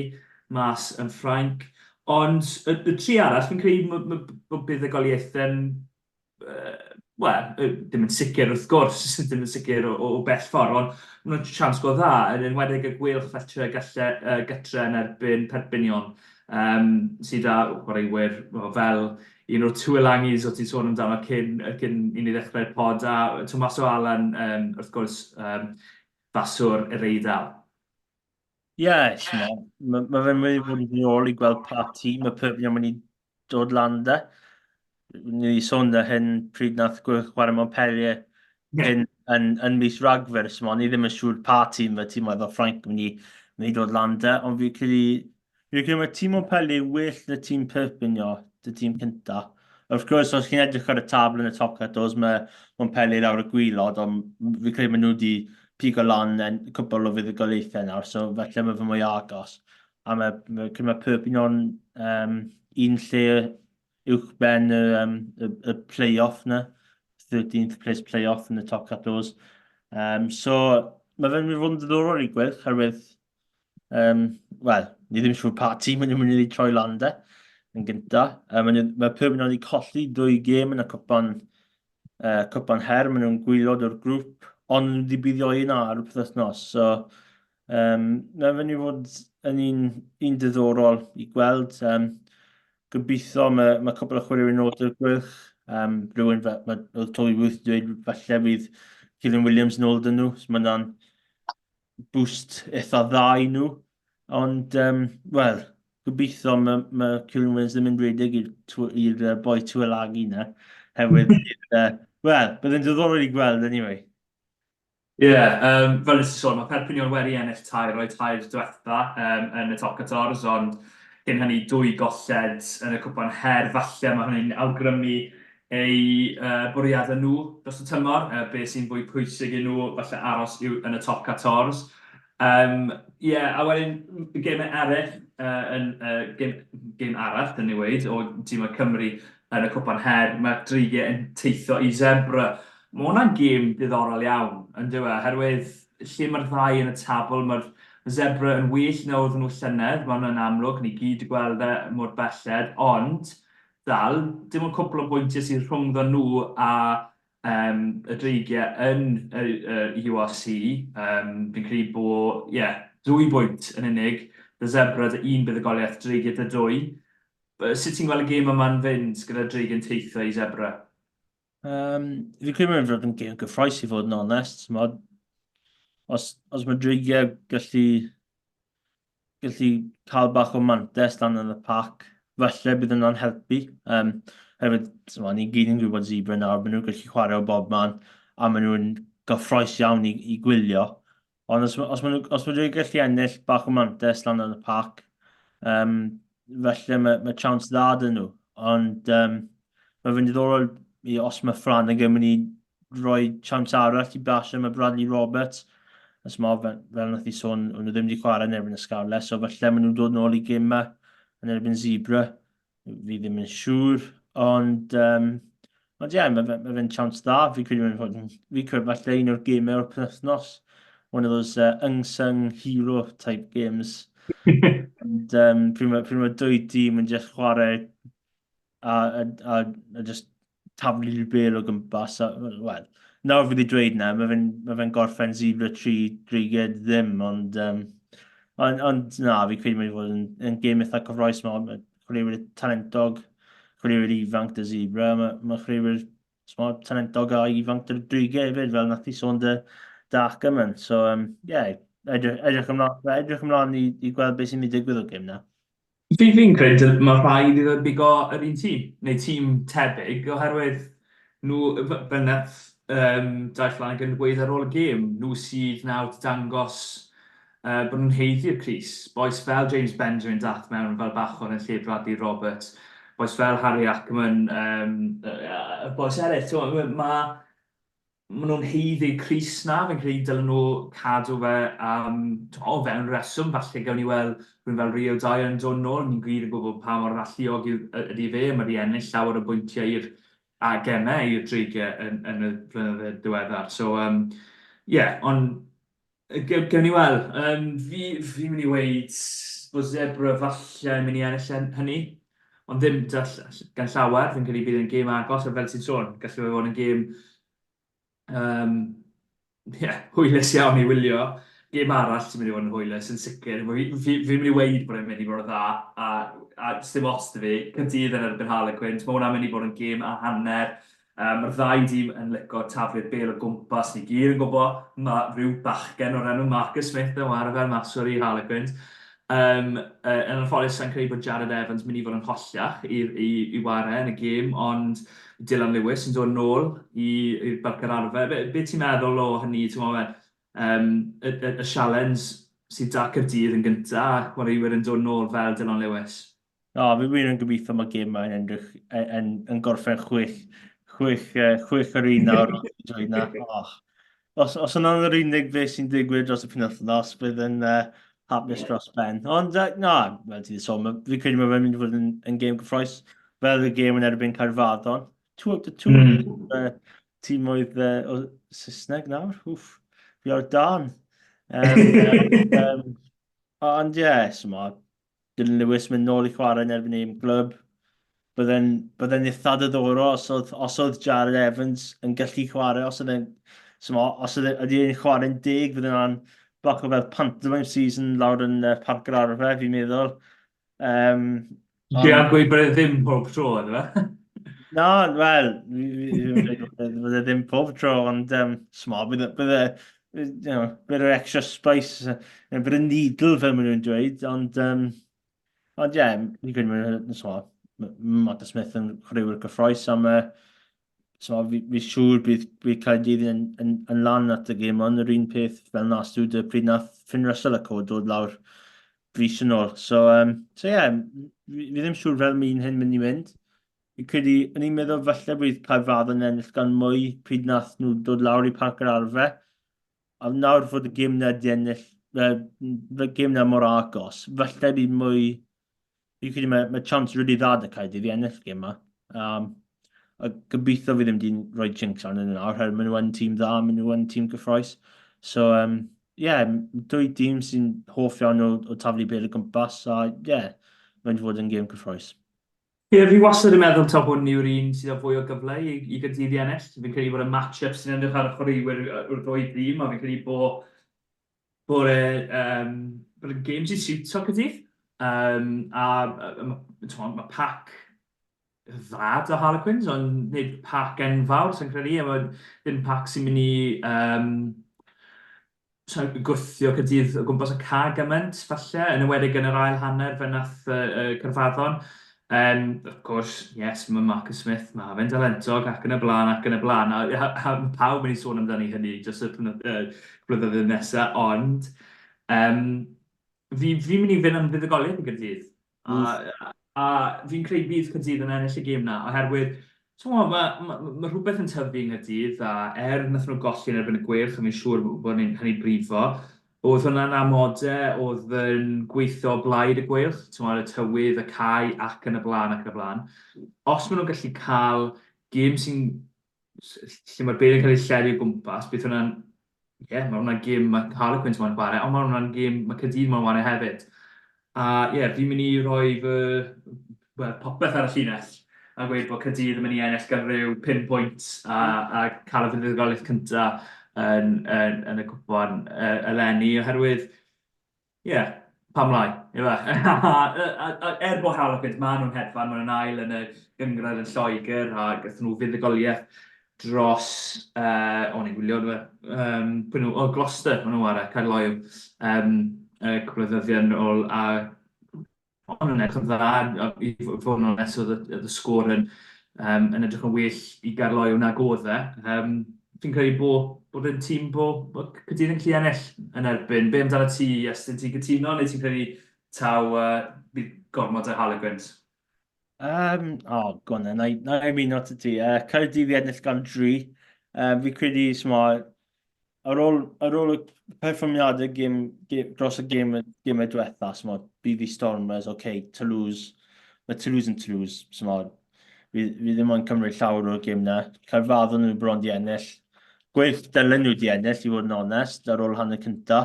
mas yn Ffrainc. Ond y, y tri arall, fi'n credu bod buddugoliaethau'n, uh, wel, ddim yn sicr wrth gwrs, ddim yn sicr o, o, o bell ffordd, ond maen nhw'n chance go dda, yn enwedig y gweilch falle galle uh, gytre yn erbyn Perpignan, um, sydd â chwaraewyr fel un o'r Tuilangis o ti'n sôn amdano cyn, cyn i ni ddechrau'r pod, a Tommaso Allan, um, wrth gwrs, um, faswr yr Eidal. Ie, yeah, mae ma fe'n mynd i fod yn ôl i gweld pa tîm y Perpignan mynd i dod lan da. Ni wedi sôn da hyn pryd nath chwarae Montpellier yeah. yn, yn, yn mis Ragfyr, so ni ddim yn siŵr pa tîm y tîm oedd o Ffrainc mynd i, mynd i dod lan da, ond fi credu Fi'n credu mae tîm Montpellier yn well na tîm Perpignan, y tîm cynta. Wrth gwrs, os chi'n edrych ar y tabl yn y top 14, mae Montpellier lawr y gwylod, ond fi'n credu maen nhw wedi pigo lan yn cwpl o fuddugoliaethau nawr, so felly mae fe mwy agos. A mae, mae, credu mae Perpignan um, un lle uwchben y, um, y, y play-off na, 13th place play-off yn y top 14. Um, so, mae fe'n mynd i fod yn ddiddorol i gwylch, herwydd Um, Wel, ni ddim siŵr pa tîm maen nhw'n mynd i troi lan de, yn gynta. Um, mae, mae Perpignan wedi colli dwy gêm yn y cwpan, uh, cwpan her, maen nhw'n gwylod o'r grŵp, ond nhw wedi buddio un ar y pythnos. So, um, mae'n mynd i fod yn un, un diddorol i gweld. Um, gobeithio mae, mae cwpl o chwaraewyr nôl i'r gwych. Um, rhywun, fe, mae, oedd Toby Booth dweud falle bydd Keelan Williams nôl dyn nhw. So mae hwnna'n boost eitha dda i nhw. Ond, um, wel, Gobeithio mae, mae Kieran Williams ddim yn rhedeg i'r boi Tuilagi na. Hefyd, wel, bydd yn diddorol i gweld anyway. Ie, yeah, fel nes i sôn, mae Perpignan wedi ennill tair o'i tair diwetha yn y top 14, ond cyn hynny dwy golled yn y cwpan her, falle mae hynny'n awgrymu eu bwriadau nhw dros y tymor, be sy'n fwy pwysig i nhw, falle aros yw yn y top 14. Ie, a wedyn y gemau eraill, yn gêm, gêm arall, dyn ni weud, o dîmau Cymru yn y cwpan her, mae Dreigiau yn teithio i Zebre. Mae hwnna'n gêm diddorol iawn, yn dyw e, oherwydd lle mae'r ddau yn y tabl, mae'r Zebre yn well na oedden nhw llynedd, mae hwnna'n amlwg, ni gyd 'di gweld e mor belled, ond dal, dim ond cwpl o bwyntiau sydd rhwngddo nhw a y Dreigiau yn y URC. Fi'n credu bod, ie, 2 bwynt yn unig, 'da Zebre 'da un buddugoliaeth, Dreigiau 'da dwy. Sut ti'n gweld y gêm yma'n fynd gyda Dreigiau'n teithio i Zebre? Fi'n credu mae'n fod yn gêm gyffroes i fod yn onest. Mod, os mae Dreigiau gallu cael bach o mantes lan yn y pac, falle bydd yna'n helpu. Hefyd, t'mo, ni gyd yn gwybod Zebre nawr, maen nhw'n gallu chwarae o bob man, a maen nhw'n gyffroes iawn i gwylio. Ond os maen nhw'n gallu ennill bach o mantes lan yn y pac, felly mae chance dda dyn nhw. Ond mae fe'n diddorol i os mae Flanagan mynd i roi chance arall i Basham a Bradley Roberts. Os mae fel nath i sôn, o'n nhw ddim wedi chwarae yn erbyn y Scarlets, so falle maen nhw'n dod nôl i gym ma yn erbyn Zebre. Fi ddim yn siŵr, ond ie, yeah, mae fe'n chance dda. Fi credu mae'n fod yn, fi credu falle un o'r gemau o'r penwythnos. One of those unsung hero type games. Ond pryd mae dwy dîm yn just chwarae a just taflu'r bêl o gwmpas. A, wel, nawr fi wedi dweud na, mae fe'n ma fe gorffen Zebre 3, Dreigiau ddim, ond na, fi credu mae'n fod yn gêm eitha cyffroes. Mae chwaraewyr talentog, chwaraewyr ifanc 'da Zebre, mae chwaraewyr small, talentog a ifanc 'da'r Dreigiau hefyd, fel nath i sôn 'da Ackerman. So, yeah, edrych ymlaen i gweld beth sy'n mynd i digwydd o'r gêm na. Fi'n credu mae rhaid iddo bigo yr un tîm, neu tîm tebyg, oherwydd nhw, fel nath Dai Flanagan gweud ar ôl y gêm, nhw sydd nawr 'di dangos bod nhw'n haeddu'r crys. Bois fel James Benjamin dath mewn fel bachwr yn lle Bradley Roberts, bois fel Harry Ackerman, y bois eraill, t'mo' ma' maen nhw'n haeddu crys 'na, fi'n credu dylen nhw cadw fe am, o fewn reswm, falle gawn ni weld rhywun fel Rio Dyer yn dod nôl, ni'n gyd yn gwybod pa mor alluog yw, ydy fe, mae wedi ennill llawer o bwyntiau i'r, a gemau i'r Dreigiau yn y blynyddoedd diweddar. So, yeah, ond gewn ni weld. Fi'n mynd i weud bod Zebre falle yn mynd i ennill hynny, ond ddim gan llawer. Fi'n credu bydd e'n gêm agos, a fel ti'n sôn, gallu fe fod yn gêm yeah, hwylus iawn i wylio. Gêm arall sy'n mynd i fod yn hwylus yn sicr. Fi'n mynd i weud bod e'n mynd i fod yn dda, a dim ots 'da fi, Caerdydd yn erbyn Harlequins, mae hwnna'n mynd i fod yn gêm a hanner. Mae'r ddau dîm yn lico taflu'r bêl o gwmpas, ni gyd yn gwybod mae rhyw bachgen o'r enw Marcus Smith yn ware fel maswr i Harlequins. Yn anffodus, sa'n credu bod Jarrod Evans mynd i fod yn holliach i ware yn y gêm, ond Dylan Lewis yn dod nôl i'r Barc yr Arfer. Be ti'n meddwl o hynny? Ti'n meddwl, y sialens sydd 'da Caerdydd yn gynta, a chwaraewyr yn dod nôl fel Dylan Lewis? O, fi wir yn gobeithio mae gêm yn edrych yn gorffen 6-6 1 nawr. Dweud na. Oh. Os yna'n yr unig beth sy'n digwydd dros y penwythnos, bydd yn hapus dros ben. Ond na, fel ti wedi sôn, fi'n credu mae fe'n mynd i fod yn gêm gyffroes, fel y gêm yn erbyn Caerfaddon. Two out of two. Tîm oedd o Saesneg nawr. Wff, fi ar dan. Ond ie, yeah, so Dylan Lewis mynd nôl i chwarae yn erbyn ein glwb. Bydde'n eitha diddorol os oedd Jarrod Evans yn gallu chwarae, os oedd e'n, os oedd ydy e'n chwarae'n deg, bydde'n yna'n bach o fel pantomime season lawr yn Parc yr Arfau, fi'n meddwl. Dwi am gweud bod e ddim pob tro, ynddo fe? Na, wel, bydde ddim pob tro, ond smo, bydde, bit of extra spice, a bit of needle fel maen nhw'n dweud, ond. Ond ie, yeah, fi'n credu mae'n so, Marcus Smith yn chwaraewyr cyffroes am y... So, fi, fi siŵr bydd, bydd Caerdydd yn, yn, yn lan at y gêm ond yr un peth fel nas dwi dy pryd nath Finn Russell a co dod lawr fis yn ôl. So, um, so yeah, fi, fi ddim siŵr fel mi'n hyn mynd i mynd. Fi credu, o'n i'n meddwl falle bydd Caerfaddon yn ennill gan mwy pryd nath nhw dod lawr i Parc yr Arfe. A nawr fod y gêm 'na 'di ennill, y gêm 'na mor agos, falle bydd mwy... Fi'n credu mae, mae chance really dda 'da Caerdydd i ennill y gêm 'ma. Um, a gobeithio fi ddim 'di rhoi jinx arnyn nhw nawr, oherwydd maen nhw yn tîm dda, maen nhw yn tîm gyffroes. So, um, yeah, dwy dîm sy'n hoff iawn o, o taflu bêl o gwmpas, a yeah, mae'n fod yn gêm cyffroes. Ie, fi wastad yn meddwl taw hwn yw'r un sydd â fwy o gyfle i i Gaerdydd i ennill. Fi'n credu bod y match-up sy'n edrych ar y chwaraewyr o'r ddwy dîm, a fi'n credu bo' bod e yym bod e'n gêm sy'n siwtio Caerdydd. Yym a yy ma' t'mod ma' pac dda 'da Harlequins, ond nid pac enfawr sa i'n credu, a ma' ddim pac sy'n mynd i yym trio gwthio Caerdydd o gwmpas y ca gymaint, falle, yn enwedig yn yr ail hanner fe nath uh, Caerfaddon. Um, of course, yes, mae Marcus Smith, mae fe'n dalentog ac yn y blaen ac yn y blaen. A, a, a mae pawb yn ei sôn amdani hynny dros y blynyddoedd nesaf, ond um, fi, fi'n mynd i fynd am fuddugoliaeth i Gaerdydd. A, a fi'n credu bydd Caerdydd yn ennill y gêm 'na, oherwydd t'mo' ma' ma' ma' rhywbeth yn tyfu yng Nghaerdydd, a er wnaethon nhw golli yn erbyn y Gweilch, a fi'n siŵr bod ni'n hynny'n brifo, oedd hwnna'n amodau oedd yn gweithio o blaid y Gweilch, t'mod, y tywydd, y cae, ac yn y blaen ac yn y blaen. Os maen nhw'n gallu cael gêm sy'n lle mae'r bêl yn cael ei lledu o gwmpas, bydd hwnna'n... Ie, yeah, mae hwnna'n gêm mae Harlequins moyn chwarae, ond mae hwnna'n gêm mae Caerdydd moyn chwarae hefyd. A ie, yeah, fi'n mynd i roi fy... Wel, popeth ar y llinell a gweud bod Caerdydd yn mynd i ennill gan ryw 5 pwynt a, a cael y fuddugoliaeth cyntaf yn, yn, yn y cwpan uh, eleni, oherwydd Ie, pam lai, ife? A er bod Harlequins, maen nhw'n hedfan, maen nhw'n ail yn y gynghrair yn Lloegr, a gaethon nhw fuddugoliaeth dros, uh, o'n i'n gwylio, dwi, um, pwy nhw, o, Gloucester, maen nhw'n ware, Caerloyw, um, uh, cwpl o ddyddiau yn ôl, a O'n nhw'n edrych yn dda, i fod yn onest, oedd y, oedd y sgôr yn, um, yn edrych yn well i Gaerloyw nag oedd e. Um, fi'n credu bod, bod yn tîm bod, bod Caerdydd yn gallu ennill yn erbyn. Be amdano ti, Iestyn, ti'n cytuno neu ti'n credu taw uh, bydd gormod ar Harlequins? Um, o, oh, gwana, na, na i ymuno ty ti. Uh, Caerdydd i ennill gan dri. Uh, fi credu, sma, Ar ôl, ar ôl y perfformiadau gêm, gêm, dros y gêm, gêmau diwetha, smo, bydd i Stormers, oce, okay, Toulouse, mae Toulouse yn Toulouse, smo, fi, fi ddim yn cymryd llawer o'r gêm na. Caerfaddon nhw bron di ennill. Gweith dylen nhw di ennill, i fod yn onest, ar ôl hanner cynta.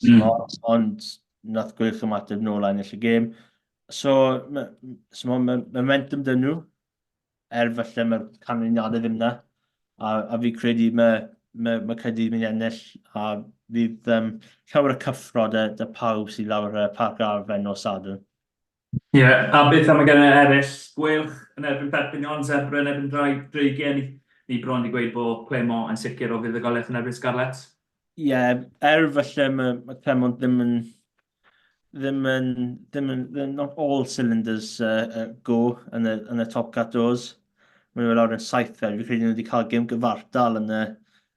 Smo, mm. Ond nath Gweilch ymateb nôl a ennill y gêm. So, smo, momentum dyn nhw. er falle mae'r canlyniadau ddim 'na. A, a fi credu mae, mae, mae Caerdydd mynd i ennill a fydd um, llawer o cyffro dy, dy pawb sydd lawr y Parc yr Arfau nos Sadwrn. Ie, yeah, a beth am y gemau eraill? Gweilch yn erbyn Perpignan, Zebre yn erbyn Dreigiau, ni, ni bron wedi gweud bod Clermont yn sicr o fuddugoliaeth yn erbyn Scarlets. Ie, yeah, er falle mae, mae Clermont ddim yn ddim yn, ddim yn, they're not all cylinders uh, uh, go yn y, yn y top 14. Maen nhw lawr yn saithfed. Fi credu nhw wedi cael gêm gyfartal yn y,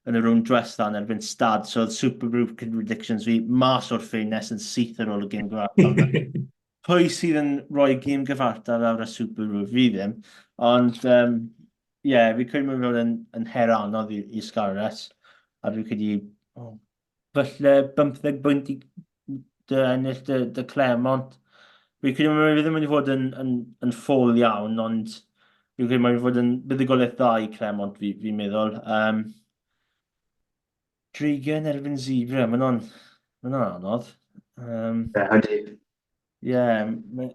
yn y rownd diwetha yn erbyn Stad. So oedd Super Group predictions fi mas o'r ffenest yn syth ar ôl y gêm gyfartal. Pwy sydd yn rhoi gêm gyfartal ar y Super Group? Fi ddim. Ond, um, ie, yeah, fi credu mae'n fod yn, yn her anodd i, i Scarlets. A fi credu, oh, falle 15 bwynt i dy ennill dy, dy Clermont. Fi credu mae fe ddim wedi fod yn, yn, yn ffôl iawn, ond fi credu mae'n fod yn buddugoliaeth dda i Clermont, fi'n fi meddwl. Um, Dreigiau yn erbyn Zebra, mae'n o'n, mae anodd. Um, yeah, ydy. Ie, yeah,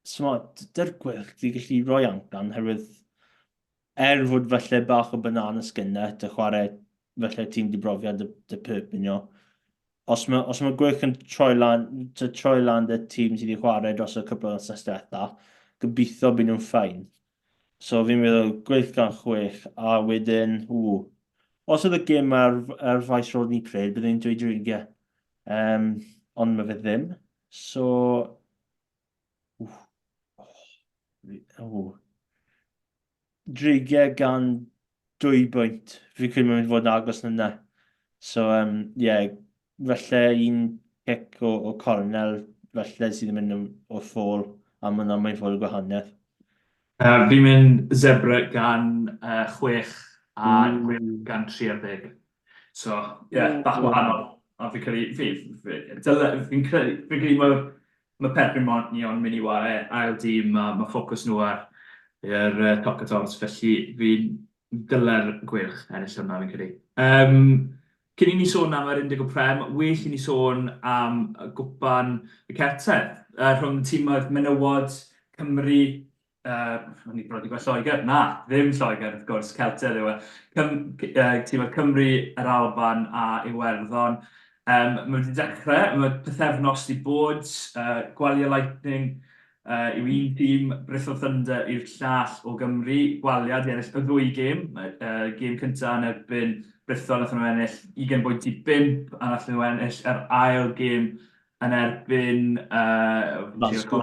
Smart, dy'r gweilch di gallu rhoi amcan, herwydd er fod falle bach o banana skin na, dy chwarae falle tîm di brofiad dy, dy Perpignan. Os mae, os mae gweilch yn troi lan, ty troi lan dy tîm sydd wedi chwarae dros y cwpl o wythnos diwetha, gobeithio bydd nhw'n ffain. So fi'n meddwl gweilch gan chwech, a wedyn, ww. Os oedd y gêm ar, ar faes Rodney Parade, byddwn i'n dweud dreigiau. Um, ond mae fe ddim. So, Wff. Oh. Dreigiau gan 2 bwynt. Fi credu mae'n mynd i fod yn agos na 'na. So, um, yeah, falle un cic o, o cornel, falle sydd yn mynd o ffôl, a mae hwnna'n mynd i fod y gwahaniaeth. Fi'n mynd Zebre gan 6 a Gweilch gan 30. So, ie, yeah, bach wahanol. Ond fi'n credu, fi, fi, dyle, fi'n credu, fi'n credu mae, mae Perpignan mynd i ware ail dîm, a mae ffocws nhw ar yr Toc-a-Tots, felly fi'n dyle'r Gweilch ennill hwnna, fi'n credu. Um, cyn i ni sôn am yr Indigo Prem, well i ni sôn am gwpan y Celtedd, rhwng tîmoedd menywod Cymru Uh, o'n i bron i gweld Lloegr. Na, ddim Lloegr, wrth gwrs, Celtedd yw e. Cym, tîm Cymru, yr Alban a Iwerddon. Um, mae wedi dechrau, mae pythefnos wedi bod, Gwalia Lightning yw un tîm, Britho Thunder yw'r llall o Gymru. Gwalia di ennill y ddwy gêm, uh, gêm cyntaf yn erbyn Britho, nath nhw ennill 20.5, a nath nhw ennill yr ail gêm yn erbyn... Uh, Glasgow.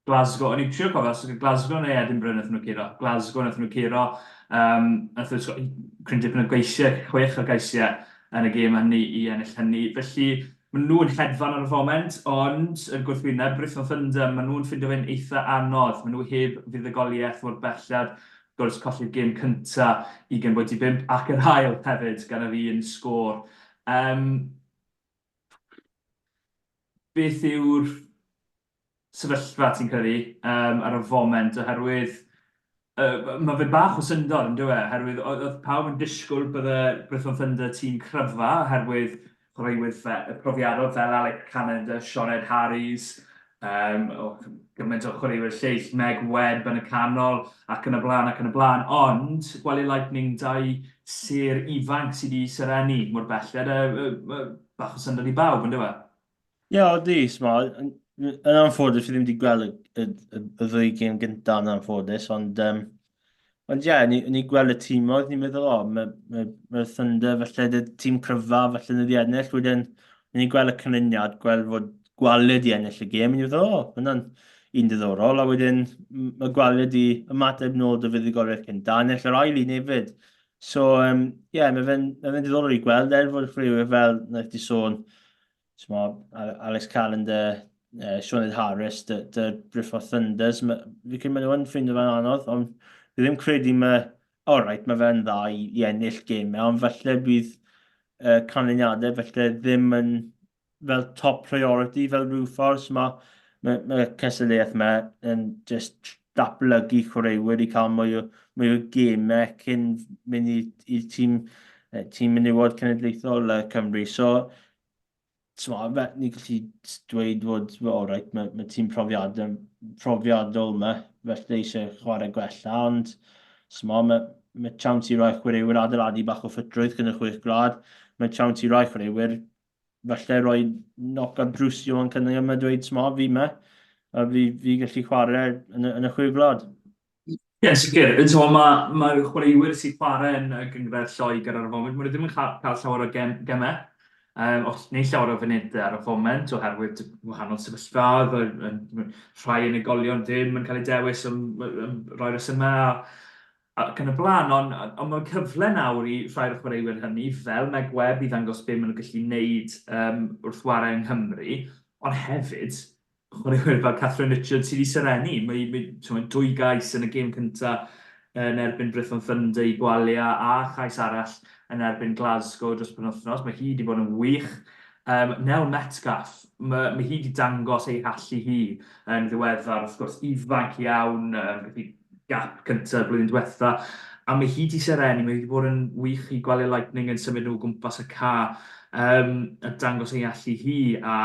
Glasgow, o'n i'n trio cofio os oedd Glasgow neu Edinburgh wnaethon nhw curo. Glasgow wnaethon nhw curo. Um, wnaethon nhw sgori cryn dipyn o geisiau, chwech o geisiau yn y gêm hynny i ennill hynny. Felly, maen nhw'n hedfan ar y foment, ond yn gwrthwyneb, Brython Thunder, maen nhw'n ffindo fe'n eitha anodd. Maen nhw heb fuddugoliaeth mor belled. Wrth gwrs, colli'r gêm cynta 20.5 ac yr ail hefyd gan yr un sgôr. Um, beth yw'r sefyllfa, ti'n credu, um, ar y foment, oherwydd uh, mae fe bach o syndod, yn dyw e, oherwydd oedd, oedd pawb yn disgwyl bydde Brython Thunder tîm cryfa, oherwydd chwaraewyr fe, profiadol fel Alec Callender, Sioned Harries, um, oh, gymaint o chwaraewyr lleill, Meg Webb yn y canol, ac yn y blaen, ac yn y blaen. Ond, Gwely Lightning, dau sêr ifanc sydd wedi serennu mor belled, uh, uh, bach o syndod i bawb, yn dyw e? Ie, odi, s'mo, yn yn anffodus fi ddim wedi gweld y, y, y, y ddwy gêm gyntaf yn anffodus, ond um, ond ie, yeah, ni, ni gweld y tîmoedd, ni'n meddwl, o, mae ma, ma Thunder falle dy tîm cryfa, falle nhw wedi ennill, wedyn ni'n gweld y canlyniad, gweld fod Gwale di ennill y gêm, ni'n meddwl, o, hwnna'n un diddorol, a wedyn mae Gwale di ymateb nôl dy fuddugoliaeth cynta, ennill yr ail un hefyd. So, um, ie, yeah, mae fe'n ma fe diddorol i gweld, er fod chwaraewyr fel, wnaeth di sôn, T'mo, Alex Callender, Sioned Harris, dy, dy Brifo Thunders, ma, fi credu maen nhw yn ffeindio fe'n anodd, ond fi ddim credu mae, all right, mae fe'n dda i, i ennill gemau, ond falle bydd canlyniadau falle ddim yn fel top priority fel rhyw ffordd, so mae, mae, mae cystadleuaeth yma yn just datblygu chwaraewyr i cael mwy o, mwy o gemau cyn mynd i'r tîm, tîm menywod cenedlaethol Cymru. So, t'mo, fe, ni'n gallu dweud fod, well, all right, mae, mae tîm profiadol, profiadol yma, felly eisiau chwarae gwella, ond t'mo, mae, mae chance i rai chwaraewyr adeiladu bach o ffitrwydd cyn y chwech gwlad, mae chance i rai chwaraewyr falle rhoi knock ar drws Ioan Cunningham a dweud, t'mo, fi 'ma, a fi, fi gallu chwarae yn y, yn y chwe gwlad. Ie, yeah, sicr. So, mae, mae chwaraewyr sy'n chwarae yn y gynghrair Lloegr ar y foment, maen nhw ddim yn cael, cael llawer o gem, gemau, um, os, neu llawer o funudau ar y foment, oherwydd wahanol sefyllfaoedd, rhai unigolion ddim yn cael eu dewis am, am roi resymau, a ac yn y blaen, ond, ond mae'n cyfle nawr i rhai o'r chwaraewyr hynny, fel Meg Webb, i ddangos be maen nhw'n gallu wneud um, wrth warae yng Nghymru, ond hefyd, chwaraewyr fel Catherine Richards sydd wedi serennu. Mae, mae, mae dwy gais yn y gêm cyntaf yn erbyn Brython Thunder i Gwalia a chais arall yn erbyn Glasgow dros penwythnos. Mae hi wedi bod yn wych. Um, Nel Metcalf, mae, mae hi wedi dangos ei hallu hi yn ddiweddar, wrth gwrs, ifanc iawn, um, gap cyntaf blwyddyn diwetha, a mae hi 'di serennu, mae hi 'di bod yn wych i Gwalia Lightning yn symud nhw o gwmpas y ca, um, a dangos ei allu hi, a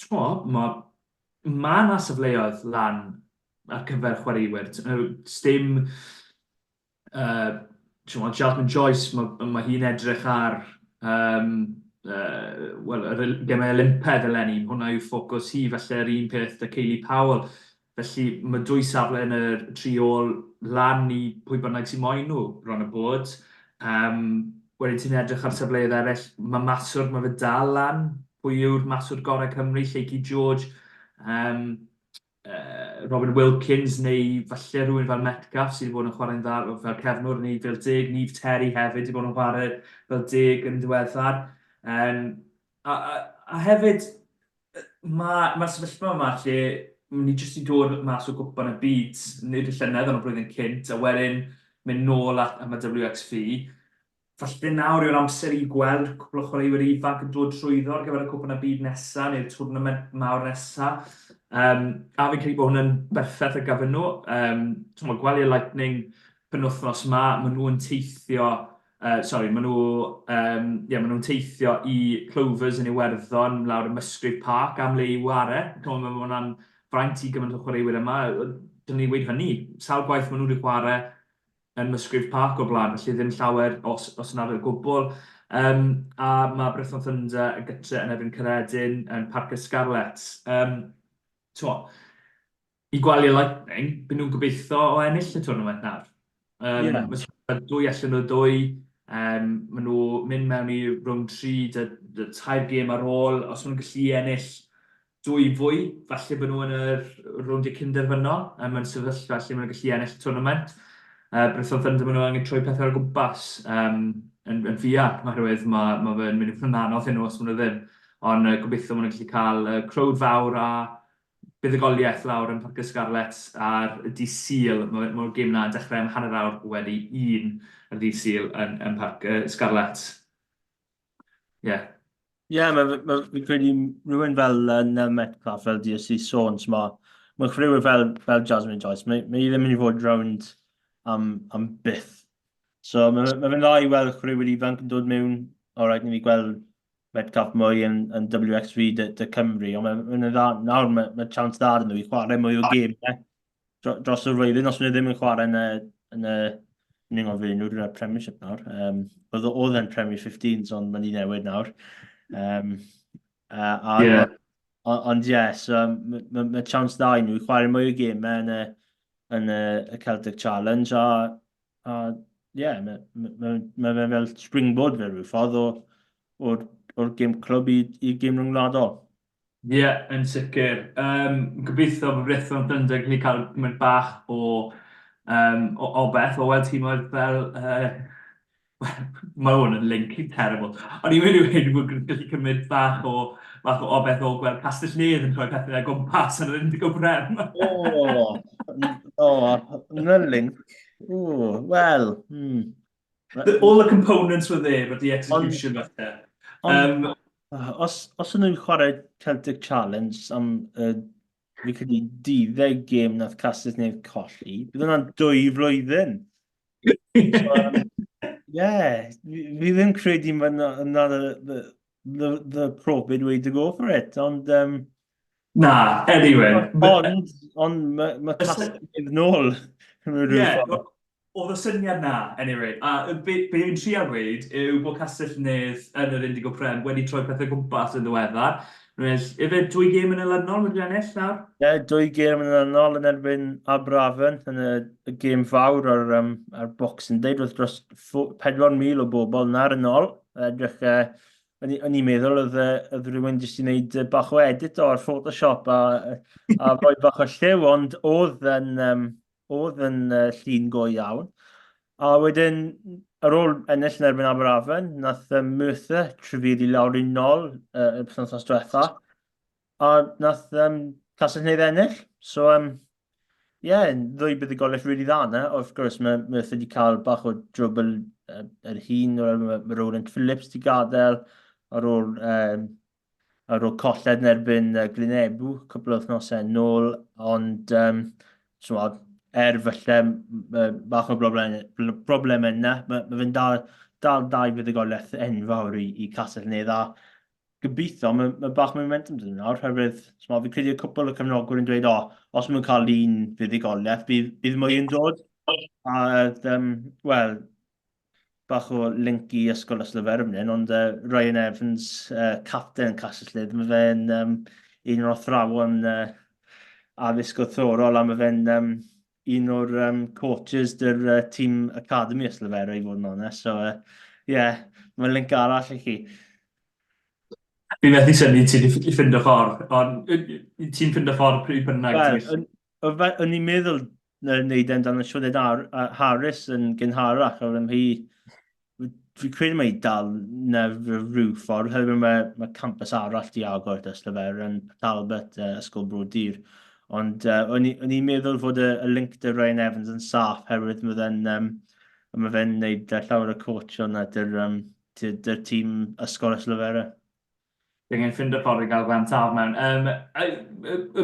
t'mo, mae ma 'na safleoedd lan ar gyfer chwaraewyr, sdim, uh, t'mo, Jasmine Joyce, mae, mae hi'n edrych ar um, uh, wel, yr gemau Olympaidd eleni, hwnna yw ffocws hi, felly'r un peth 'da Kayleigh Powell. Felly mae dwy safle yn yr tri ôl lan i pwy bynnag sy'n moyn nhw, bron a bod. Um, wedyn ti'n edrych ar safleoedd eraill, mae maswr, mae fe dal lan. Pwy yw'r maswr gorau Cymru, Lleucu George? Um, uh, Robin Wilkins neu falle rhywun fel Metcalf sydd wedi bod yn chwarae'n dda fel cefnwr neu fel deg, Neve Terry hefyd wedi bod yn chwarae fel deg yn ddiweddar. Um, a, a, a hefyd, mae'r ma sefyllfa yma lle ni jyst wedi dod mas o gwpan y byd, nid y llynedd ond y blwyddyn cynt, a wedyn mynd nôl at, am y WXV. Falle nawr yw'r amser i gweld cwpl o chwaraewyr ifanc yn dod trwyddo ar gyfer y Cwpan y Byd nesa neu'r twrnament mawr nesa. Um, a fi'n credu bod hwnna'n berffaith ar gyfer nhw. Um, T'mod, gweld Lightning penwythnos ma, maen nhw'n teithio, uh, sorry, maen nhw, um, yeah, maen nhw'n teithio i Clovers yn Iwerddon lawr y Musgrave Park am le i ware. T'mod, mae hwnna'n fraint i gymaint o chwaraewyr yma. Dyna ni weud hynny, sawl gwaith maen nhw wedi chwarae yn Musgrave Park o'r blaen, felly ddim llawer os, os nad o gwbl. Um, a mae Brython Thunder yn gytre yn erbyn Caeredin yn Parc y Scarlets. Um, T'mo, i Gwalia Lightning, byd nhw'n gobeithio o ennill y tournament nawr. Um, yeah. Mae dwy allan o ddwy, um, maen nhw mynd mewn i rownd 3, dy, dy, tair gêm ar ôl, os maen nhw'n gallu ennill dwy fwy, falle bod nhw yn yr rowndiau cynderfynol, a mewn sefyllfa lle maen nhw'n gallu ennill y tournament. Brython Thunder, maen nhw angen troi pethau ar gwmpas um, yn, yn fuan, oherwydd mae, mae fe'n mynd i fod yn anodd hyn os maen nhw ddim. Ond gobeithio maen nhw'n gallu cael crowd fawr a buddugoliaeth lawr yn Parc y Scarlets ar y dydd Sul. Mae'r mae gêm yna yn dechrau am hanner awr wedi un ar ddydd Sul yn, yn Parc y Scarlets. Ie. Yeah. Ie, yeah, mae, ma, fi'n credu rhywun fel uh, Nel Metcalf, fel di ys sôn, so mae ma chwaraewyr fel, fel Jasmine Joyce, mae, mae hi ddim yn mynd i fod rownd am, am byth. So mae, mae fe'n dda i weld chwaraewyr ifanc yn dod mewn, all right, ni fi gweld Metcalf mwy yn, yn WXV dy, dy Cymru, ond mae'n ma dda, nawr mae, mae chance dda arnyn nhw i chwarae mwy o gêm dros y flwyddyn, os maen nhw ddim yn chwarae yn y, yn y ni'n gofyn nhw'r Premiership nawr. Um, oedd oedd e'n Premier 15s, ond mae'n i newid nawr. Um, a, yeah. Ond ie, yeah, so mae ma, ma chance dda i nhw i chwarae mwy o gemau yn y, yn y, y Celtic Challenge a, a ie, yeah, mae ma, ma, ma fe fel springboard fe rhyw ffordd o'r, or, or gêm clwb i gêm rhyngwladol. Ie, yn sicr. Um, gobeithio bod Brython Thunder yn gallu cael cymryd bach o, um, o obeth o weld tîmoedd fel... Uh, mae hwn yn link terrible. O'n i'n mynd i weud bod yn gallu cymryd bach o, bach o obeth o gweld Castell Nedd yn rhoi pethau o gwmpas yn yr Indigo Prem. O, o, yna link. O, wel, The, all the components were there, but the execution falle. Ond, os, os ydyn nhw'n chwarae Celtic Challenge am uh, fi credu 12 gêm nath Castell Nedd colli, bydd hwnna'n dwy flwyddyn. So, um, yeah, fi, fi ddim credu mae'n na the, the, the, the appropriate way to go for it, ond... Um, Na, anyway. Ond, ond mae ma Castell Nedd nôl. Yeah, Oedd y syniad 'na, anyway, a be be fi'n trial gweud yw bod Castell Nedd yn yr Indigo Prem wedi troi pethau o gwmpas yn ddiweddar. Maen nhw'n ennill, ife dwy gêm yn olynol maen nhw 'di ennill nawr? Ie, dwy gêm yn olynol yn erbyn Aberafan yn y, y gêm fawr ar, um, ar Boxing Day. Roedd dros 4,000 o bobl yna ar yn ôl. Edrych, uh, o'n i'n meddwl oedd, oedd rhywun jyst i wneud bach o edit o'r Photoshop a, a rhoi bach o lliw, ond oedd yn, um, Oedd yn uh, llun go iawn. A wedyn, ar ôl ennill yn erbyn Aberafan, nath um, Merthyr trefyddu lawr i nol uh, y wythnos diwetha. A nath um, Castell Nedd ennill. So, um, yeah, ddwy buddugoliaeth really dda yna. Of course, mae Merthyr wedi cael bach o drwbl uh, yr hun, mae, mae Roland Phillips wedi gadael ar ôl um, ar ôl colled yn erbyn uh, Glynebw cwpl o wythnosau nôl, ond um, so, er falle bach o broblemau, broblemau yna, mae, mae fe'n dal, dal dau fuddugoliaeth enfawr i, i Castell Nedd a gobeithio mae, mae bach o momentum dyn nawr, herwydd so, fi'n credu y cwpl o cefnogwyr yn dweud, o, os maen nhw'n cael un fuddugoliaeth, bydd, bydd mwy yn dod. A, um, wel, bach o link i Ysgol Ystalyfera fan hyn, ond uh, Ryan Evans, uh, captain Castell Nedd, mae fe'n um, un o'r athrawon uh, addysg wythorol a mae fe'n um, un o'r um, coaches dy'r uh, tîm Academy Ystalyfera i fod yn onest. So, uh, yeah, mae'n link arall i chi. Fi methu synnu ti wedi ffindo ffordd, ond ti'n ffindo ffordd pryd bynnag. Wel, O'n i'n meddwl wneud e'n dan y Sioned Harris yn gynharach, a hi, fi credu mae dal na rhyw ffordd, hefyd mae, mae campus arall di agor dros Llyfer yn Talbot, Ysgol Bro Dur. Ond o'n i'n meddwl fod y, y link dy Ryan Evans yn saff, herwydd mae fe'n um, mae fe'n neud llawer o coach o'na dy'r um, dy'r tîm Ysgol Ystalyfera. Fi angen ffindo ffordd i gael Glan Taf mewn. Um,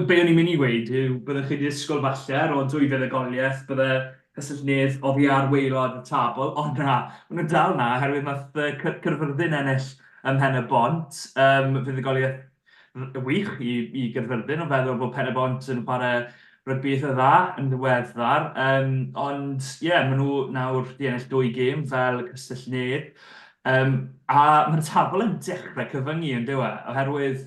be o'n i'n mynd i weud yw, byddech chi wedi disgwyl falle ar ôl fuddugoliaeth, bydde Castell Nedd oddi ar waelod y tabl, ond na, maen nhw'n dal na, oherwydd nath Caerfyrddin ennill ym Mhen y Bont. Um, fuddugoliaeth wych i, i Gaerfyrddin, o'n feddwl bod Pen y Bont yn chwarae rygbi eitha dda yn ddiweddar. Um, ond ie, yeah, maen nhw nawr wedi ennill dwy gêm fel Castell Nedd. Um, a mae'r tabl yn dechrau cyfyngu yn dyw e, oherwydd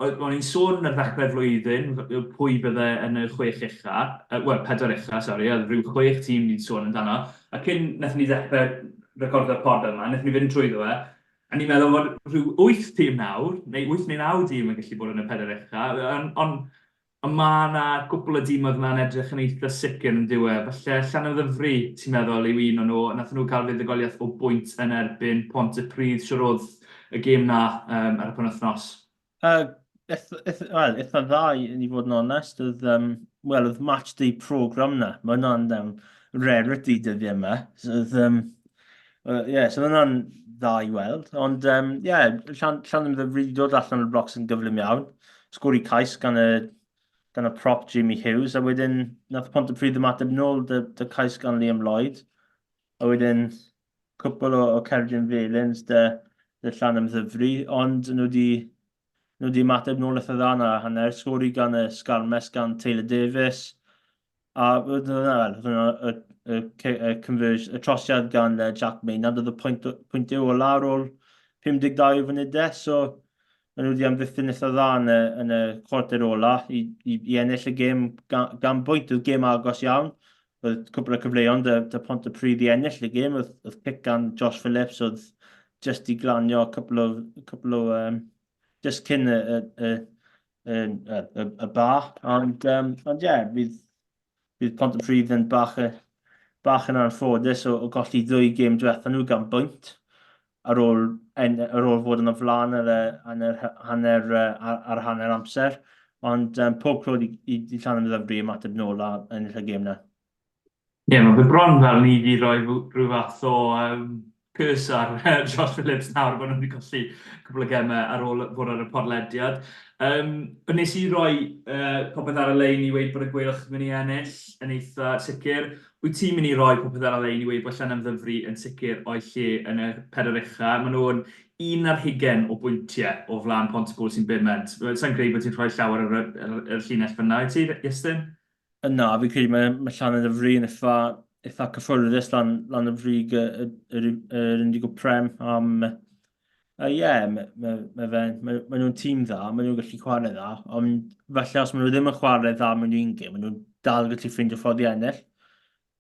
o'n i'n sôn ar ddechrau'r flwyddyn pwy bydde yn y chwech ucha, uh, wel, pedwar ucha, sori, oedd rhyw chwech tîm ni'n sôn amdano, a cyn wnaethon ni ddechrau recordio'r pod yma, wnaethon ni fynd trwyddo fe, a ni'n meddwl fod rhyw wyth tîm nawr, neu wyth neu naw dîm yn gallu bod yn y pedwar ucha, ond on, Ond ma' 'na gwpl o dimoedd 'na'n edrych yn eitha sicr yn dyw e? Falle Llanymddyfri, ti'n meddwl, yw un o nhw. Nathon nhw cael fuddugoliaeth o bwynt yn erbyn Pontypridd. Shwd o'dd y gêm 'na yym ar y penwythnos? Yy, wel, eitha dda i i fod yn onest. Oedd, um, wel, oedd match day program 'na. Mae hwnna'n um, rarity dyddiau yma. So, oedd, um, yeah, so oedd hwnna'n dda i weld. Ond, um, yeah, Llan, Llanymddyfri wedi dod allan o'r blocs yn gyflym iawn. Sgori cais gan y, gan y prop Jamie Hughes, a wedyn nath Pontypridd ymateb nôl dy, dy cais gan Liam Lloyd. A wedyn cwpl o, o cerdyn felins dy, dy Llanymddyfri, ond nhw wedi nhw wedi ymateb nôl eitha dda na hanner. Sgori gan y Sgarmes gan Taylor Davis. A oedd hwnna, wel, oedd hwnna y, y, y, conversion, y trosiad gan Jack Maynard, oedd y pwynt, pwynt yw o lawr ôl 52 o funudau, so maen nhw wedi amddiffyn eitha dda yn y, yn y chwarter ola i, i, i ennill y gêm gan, gan bwynt. Oedd gêm agos iawn. Oedd cwpl o cyfleon dy, dy Pontypridd i ennill y gêm. Oedd, oedd cic gan Josh Phillips, oedd just i glanio cwpl o, cwpl o um, just cyn y, y, y, y, y, y ba. Ond, um, ond ie, yeah, bydd, bydd Pontypridd yn bach, bach yn anffodus o, o golli ddwy gêm diwetha nhw gan bwynt ar ôl, en, ar ôl fod yn y flaen ar, y, hanner, hanner, ar, ar hanner amser. Ond um, pob clod i, i, i Llanymddyfri ymateb nôl a ennill y gêm na. Ie, yeah, mae fe bron fel ni wedi rhoi rhyw fath o um, curse ar Josh Phillips nawr bod nhw wedi colli cwpl o gemau ar ôl fod ar y podlediad. Um, nes i roi uh, popeth ar y lein i weud bod y Gweilch yn mynd i ennill yn eitha sicr. Wyt ti'n mynd i roi popeth ar y lein i weud bod Llanymddyfri yn sicr o'i lle yn y pedwar ucha? Maen nhw'n 21 o bwyntiau o flaen Pontypool sy'n bumed. Sa i'n credu bod ti'n rhoi llawer ar y, ar, ar y llinell fyna, wyt ti, Iestyn? Na, fi'n credu mae, mae Llanymddyfri yn eitha, eitha cyffyrddus lan, lan y frig y, y, yr, yr Indigo Prem am... Ie, yeah, mae, mae, mae, fe, mae, mae nhw'n tîm dda, mae nhw'n gallu chwarae dda, ond falle os maen nhw ddim yn chwarae dda mewn un gêm, maen nhw'n dal gallu ffeindio ffordd i ennill,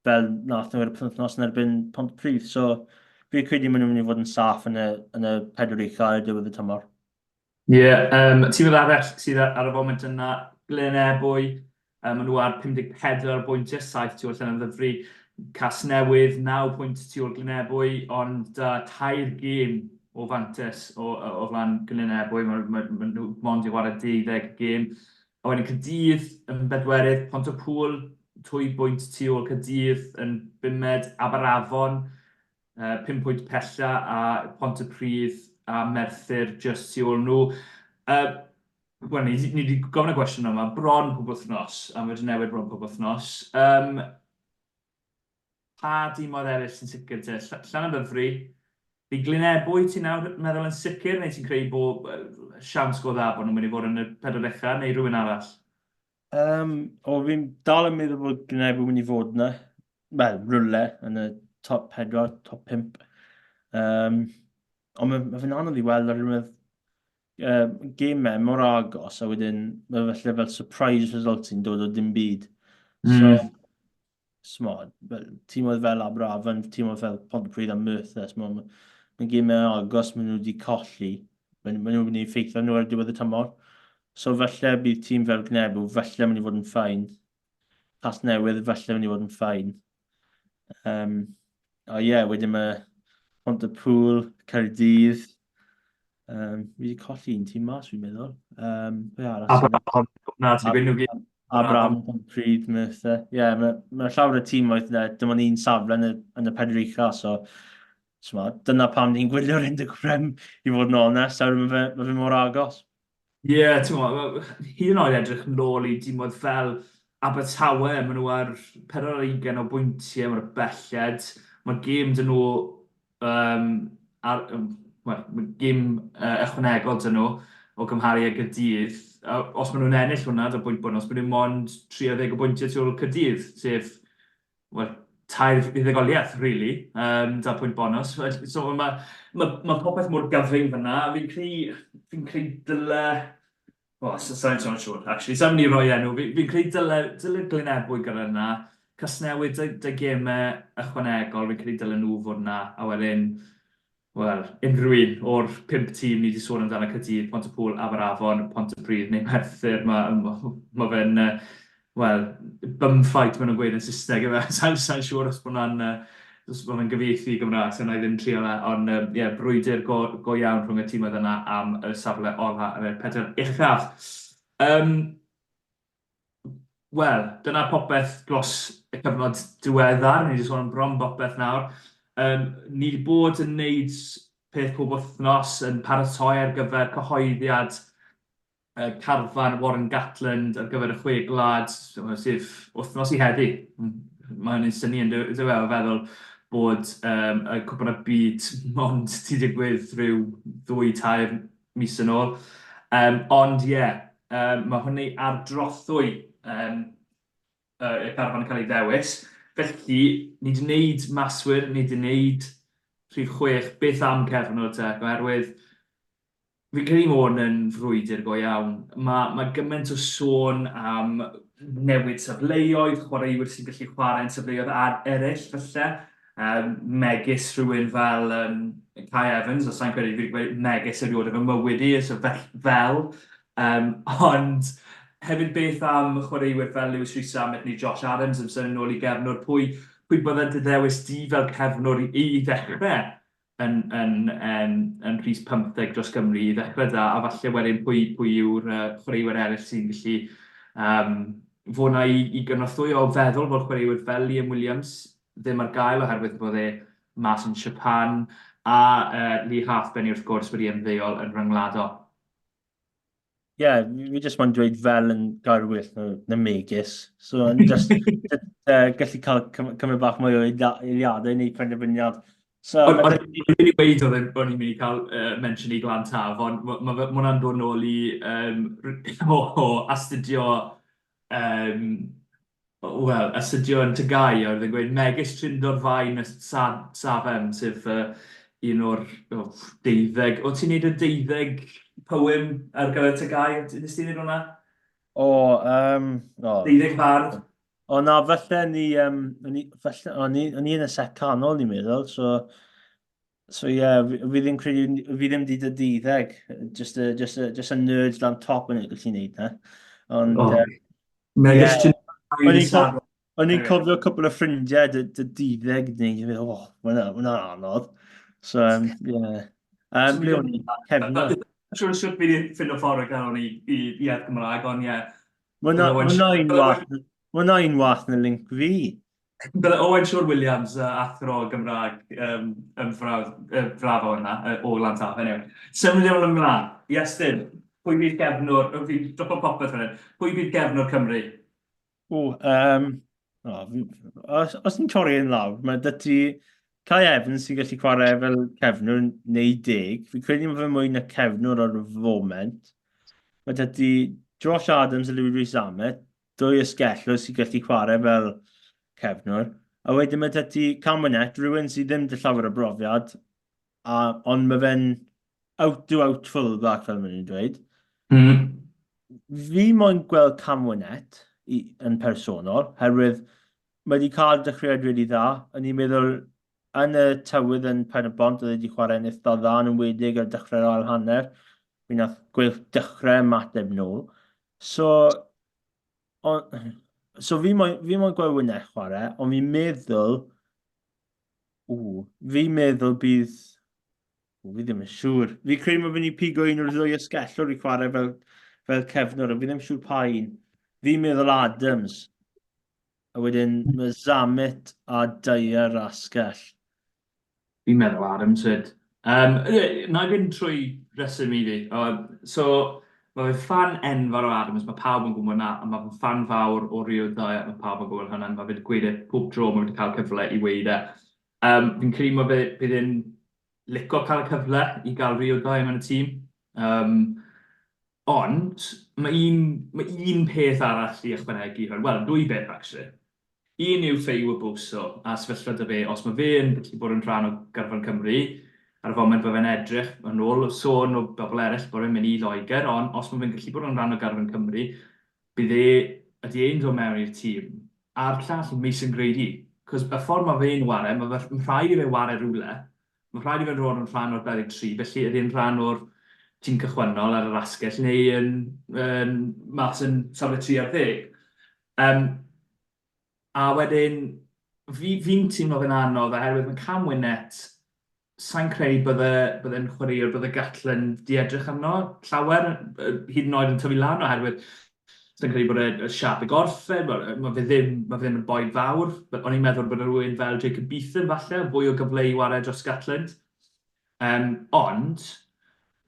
fel nath nhw ar y penwythnos yn erbyn Pontypridd. So, fi'n credu maen nhw'n mynd i fod yn saff yn y, yn y pedwar ucha ar y diwedd y tymor. Ie, yeah, um, tîm arall sydd ar y foment yna, Glyn Ebwy, um, maen nhw ar 54 bwyntiau, 7 tu ôl Llanymddyfri, Casnewydd, 9 pwynt tu ôl Glyn Ebwy, ond tair gêm o fantes o, o flaen Glyn Ebwy, maen ma, ma nhw mond i chwarae 12 gêm. A wedyn Caerdydd yn bedwerydd, Pontypool, 2 bwynt tu ôl Caerdydd yn bumed, Aberafon, 5 pwynt pella a Pontypridd a Merthyr jyst tu ôl nhw. Uh, Wel, ni, ni wedi gofyn y gwestiwn yma bron pob wythnos, a mae wedi newid bron pob wythnos. Um, pa dimoedd eraill sy'n sicr te? Llanymddyfri, fi Glynebwy ti'n nawr meddwl yn sicr, neu ti'n credu bod siawns go dda bod nhw'n mynd i fod yn y pedwar ucha, neu rhywun arall? Um, o, fi'n dal yn meddwl bod Glynebwy mynd i fod yna. Wel, rhywle yn y top 4, top 5. Um, ond mae, mae fe'n anodd i weld ar rhywbeth uh, gemau mor agos a wedyn mae felly fel surprise result sy'n dod o dim byd. Mm. So, smod, fel, tîmoedd fel Aberafan, tîmoedd fel Pontypridd a Merthyr, smod, mae gemau agos maen nhw wedi colli, maen, maen nhw'n mynd i ffeithio nhw ar diwedd y tymor. So falle bydd tîm fel Gnebw, falle mynd i fod yn ffain. Casnewydd falle mynd i fod yn fine. Um, a ie, yeah, wedyn mae Pontypool, Caerdydd. Um, fi wedi colli un tîm mas, fi'n meddwl. Um, pwy arall? Aberafon. Na, ti'n gweud nhw gyd. Aberafon, Pontypridd, Merthyr. Ie, yeah, mae, mae llawer o tîmoedd yna, dim ond un safle yn y, yn y pedwar ucha, so so, dyna pam ni'n gwylio'r Undeb Prem, i fod yn onest, a mae fe, mae fe mor agos. Ie, yeah, ti'n gwybod, hyd yn oed edrych nôl i dimoedd fel Abertawe, maen nhw ar 24 o bwyntiau, mae'r belled, mae gêm dyn nhw, um, ar, um, well, mae gêm uh, ychwanegol dyn nhw o gymharu â Gaerdydd. A os maen nhw'n ennill hwnna, da bwynt bonus, maen nhw mond 30 o bwyntiau tu ôl Caerdydd, sef wel, tair fuddugoliaeth, really, um, da pwynt bonus. So mae ma, ma popeth mor gyfyng fyna, a fi'n credu, fi'n credu dyle... O, oh, sa'n sôn siŵr, actually, sa'n mynd i roi enw. Fi'n fi credu dyle, dyle Glynebwy gyda yna. Casnewydd, dy, dy gemau ychwanegol, fi'n credu dyle nhw fod yna, a wedyn, Wel, unrhyw un o'r pump tîm ni 'di sôn amdano, Caerdydd, Pontypŵl, Aberafon, Pontypridd neu Merthyr, mae ma fe'n, wel, bum fight maen nhw'n gweud yn Saesneg ife? Sa i'n siŵr os bod hwnna'n, os bod hwnna'n gyfieithu i Gymraeg, so wna i ddim trio fe, ond ie, brwydr go, go iawn rhwng y timoedd yna am y safle ola yn y pedwar uchaf. Um, Wel, dyna popeth dros y cyfnod diweddar. Ni wedi sôn am bron bopeth nawr. Um, ni wedi bod yn neud peth pob wythnos yn paratoi ar gyfer cyhoeddiad uh, carfan Warren Gatland ar gyfer y chwe gwlad, sef wythnos i heddi. Mae hynny'n syni yn dyw e, o feddwl bod um, y cwpan y byd mond ti digwydd rhyw ddwy, tair mis yn ôl. Um, ond ie, yeah, um, mae hwnni ar drothwy um, y carfan yn cael ei ddewis. Felly, ni wedi gwneud maswyr, ni wedi gwneud rhif chwech, beth am cefnwr te? Oherwydd fi'n credu mae hwn yn frwydr go iawn. Mae, mae gymaint o sôn am newid safleoedd, chwaraewyr sy'n gallu chwarae yn safleoedd ar eraill falle. Um, megis rhywun fel um, Kai Evans, os sa'n credu fi wedi gweud megis erioed yn fy mywyd i, so fel, fel. Um, ond hefyd beth am chwaraewyr fel Lewis Rees-Zammit neu Josh Adams yn symud nôl i gefnwr, pwy, pwy bydde dy ddewis di fel cefnwr i, i ddechrau yn, yn, um, yn rhys 15 dros Gymru i ddechrau da, a falle wedyn pwy, pwy yw'r uh, chwaraewyr eraill sy'n gallu um, fod na i, i gynorthwyo o feddwl fod chwaraewyr fel Liam Williams ddim ar gael oherwydd bod e mas yn Japan, a uh, Lee Halfpenny wrth gwrs wedi ymddeol yn rhyngwladol. Ie, yeah, fi jyst moyn dweud fel yn gair well na, na megis. So, yn just, just uh, gallu cael cymryd bach mwy o eiliadau i wneud penderfyniad. So, O'n i'n mynd i weud oedd o'n i'n mynd i cael uh, mention i Glan Taf, ond mae ma, ma hwnna'n dod nôl i um, o, o astudio um, Wel, astudio yn TGAU, a oedd e'n gweud megis Trindod Faen y Sa- Safem, sef uh, un o'r oh, deuddeg... O, ti'n neud y deuddeg poem ar gyfer TGAU? Nes ti'n neud hwnna? O, um, o. Deuddeg fardd. O na, falle ni, um, ni, falle, o'n i, o'n i yn y set canol, ni'n meddwl, so... So ie, yeah, fi, fi ddim credu, fi ddim di dy deuddeg, just a, just a, just a nerd lan top yn gallu neud na. Ond, oh. uh, yeah. O'n i'n cofio cwpl o ffrindiau dy, dy deuddeg neu, oh, mae hwnna'n anodd. So, um, yeah. Um, ble o'n i? Cefnod. Siwr siwr fi wedi ffindo ffordd o gael o'n i i iaith Gymraeg, ond ie. Mae hwnna un wath na link fi. Bydde Owain Siôn Williams, uh, athro Gymraeg, um, yn frawd, uh, braf o hwnna, uh, o Lan Taf. Anyway, symud ymlaen ymlaen. Iestyn, pwy fydd gefnwr, fi'n dropo popeth fan hyn, pwy fydd gefnwr Cymru? O, um, oh, fi, os, os ni'n torri yn lawr, mae dy ti Kai Evans sy'n gallu chwarae fel cefnwr neu deg. Fi'n credu mae fe mwy na cefnwr ar y foment. Mae dy ti Josh Adams a Louis Rees-Zammit, dwy ysgellwr sy'n gallu chwarae fel cefnwr. A wedyn mae 'da ti Cam Winnett, rhywun sydd ddim 'da llawer o brofiad, a, ond mae fe'n out to out fullback fel maen nhw'n dweud. Mm. Fi moyn gweld Cam Winnett i, yn personol, herwydd mae wedi cael dechreuad really dda. O'n i'n meddwl yn y tywydd yn Pen y Bont, oedd wedi chwarae'n eitha dda yn enwedig ar dechrau'r ail hanner. Mi nath Gweilch dechrau ymateb nôl. So, So fi moyn, fi moyn gweld Wynedd chwarae, ond fi'n meddwl... Ww, fi'n meddwl bydd... Ww, fi ddim yn siŵr. Fi'n credu mae fynd i pigo un o'r ddwy asgellwr i chwarae fel, fel cefnwr, ond fi ddim siŵr pa un. Fi'n meddwl Adams. A wedyn mae Zammit a Dyer asgell. Fi'n meddwl Adams 'fyd. Um, na i fynd trwy reswm i fi. Uh, so, mae fe'n ffan enfawr o Adams, mae pawb yn gwybod na, a mae fe'n ffan fawr o Rio Dyer, mae pawb yn gwybod hwnna, mae fe'n gweud e pob tro mae wedi cael cyfle i weud e. Um, fi'n credu mae fe, bydd e'n lico cael y cyfle i gael Rio Dyer mewn y tîm. Um, ond mae un, mae un peth arall i ychwanegu hwn, wel, dwy beth actually. Un yw Feyi Waboso, a sefyllfa 'da fe, os mae fe yn gallu bod yn rhan o garfan Cymru, ar y foment mae fe'n edrych, yn ôl y sôn o bobl eraill, bod e'n mynd i Loegr, ond os mae fe'n gallu bod yn rhan o garfan Cymru, bydd e, ydy e'n dod mewn i'r tîm? A'r llall yw Mason Grady, 'cos y ffordd mae fe'n ware, mae fe, mae'n rhaid i fe ware rhywle, mae'n rhaid i fe fod yn rhan o'r 23, felly ydy e'n rhan o'r tîm cychwynnol ar yr asgell neu yn, yn mas yn safle 3 ar 10. Yym, a wedyn, fi fi'n teimlo fe'n anodd oherwydd mae Cam Winnett, sa i'n credu bydde bydde'n chwaraewr bydde Gatland 'di edrych arno llawer, hyd yn oed yn tyfu lan oherwydd sa i'n credu bod e siâp ei gorff e, ma' fe ddim ma' fe ddim yn boi fawr. O'n i'n meddwl bod rhywun fel Jacob Beetham falle, fwy o gyfle i ware dros Gatland. Yym, ond,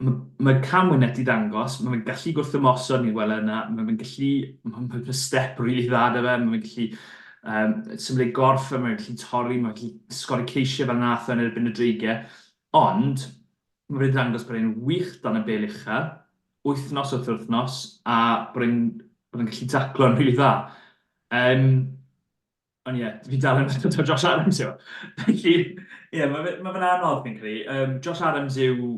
ma' ma' Cam Winnett 'di dangos, ma' fe'n gallu gwrthymosod, ni'n gweld e yna, ma' fe'n gallu, ma' ma' step rili dda 'da fe, ma' fe'n gallu yym symud ei gorff e, ma' fe'n gallu torri, ma' fe'n gallu sgori ceisiau fel nath e yn erbyn y Dreigiau, ond ma' fe 'di dangos bod e'n wych dan y bêl uchel, wythnos wrth wythnos, a bod e'n bod e'n gallu taclo'n rili dda. Yym. Ond ie, fi dal yn meddwl taw Josh Adams yw e. Felly, ie, mae fe, ma fe'n anodd fi'n credu. Um, Josh Adams yw,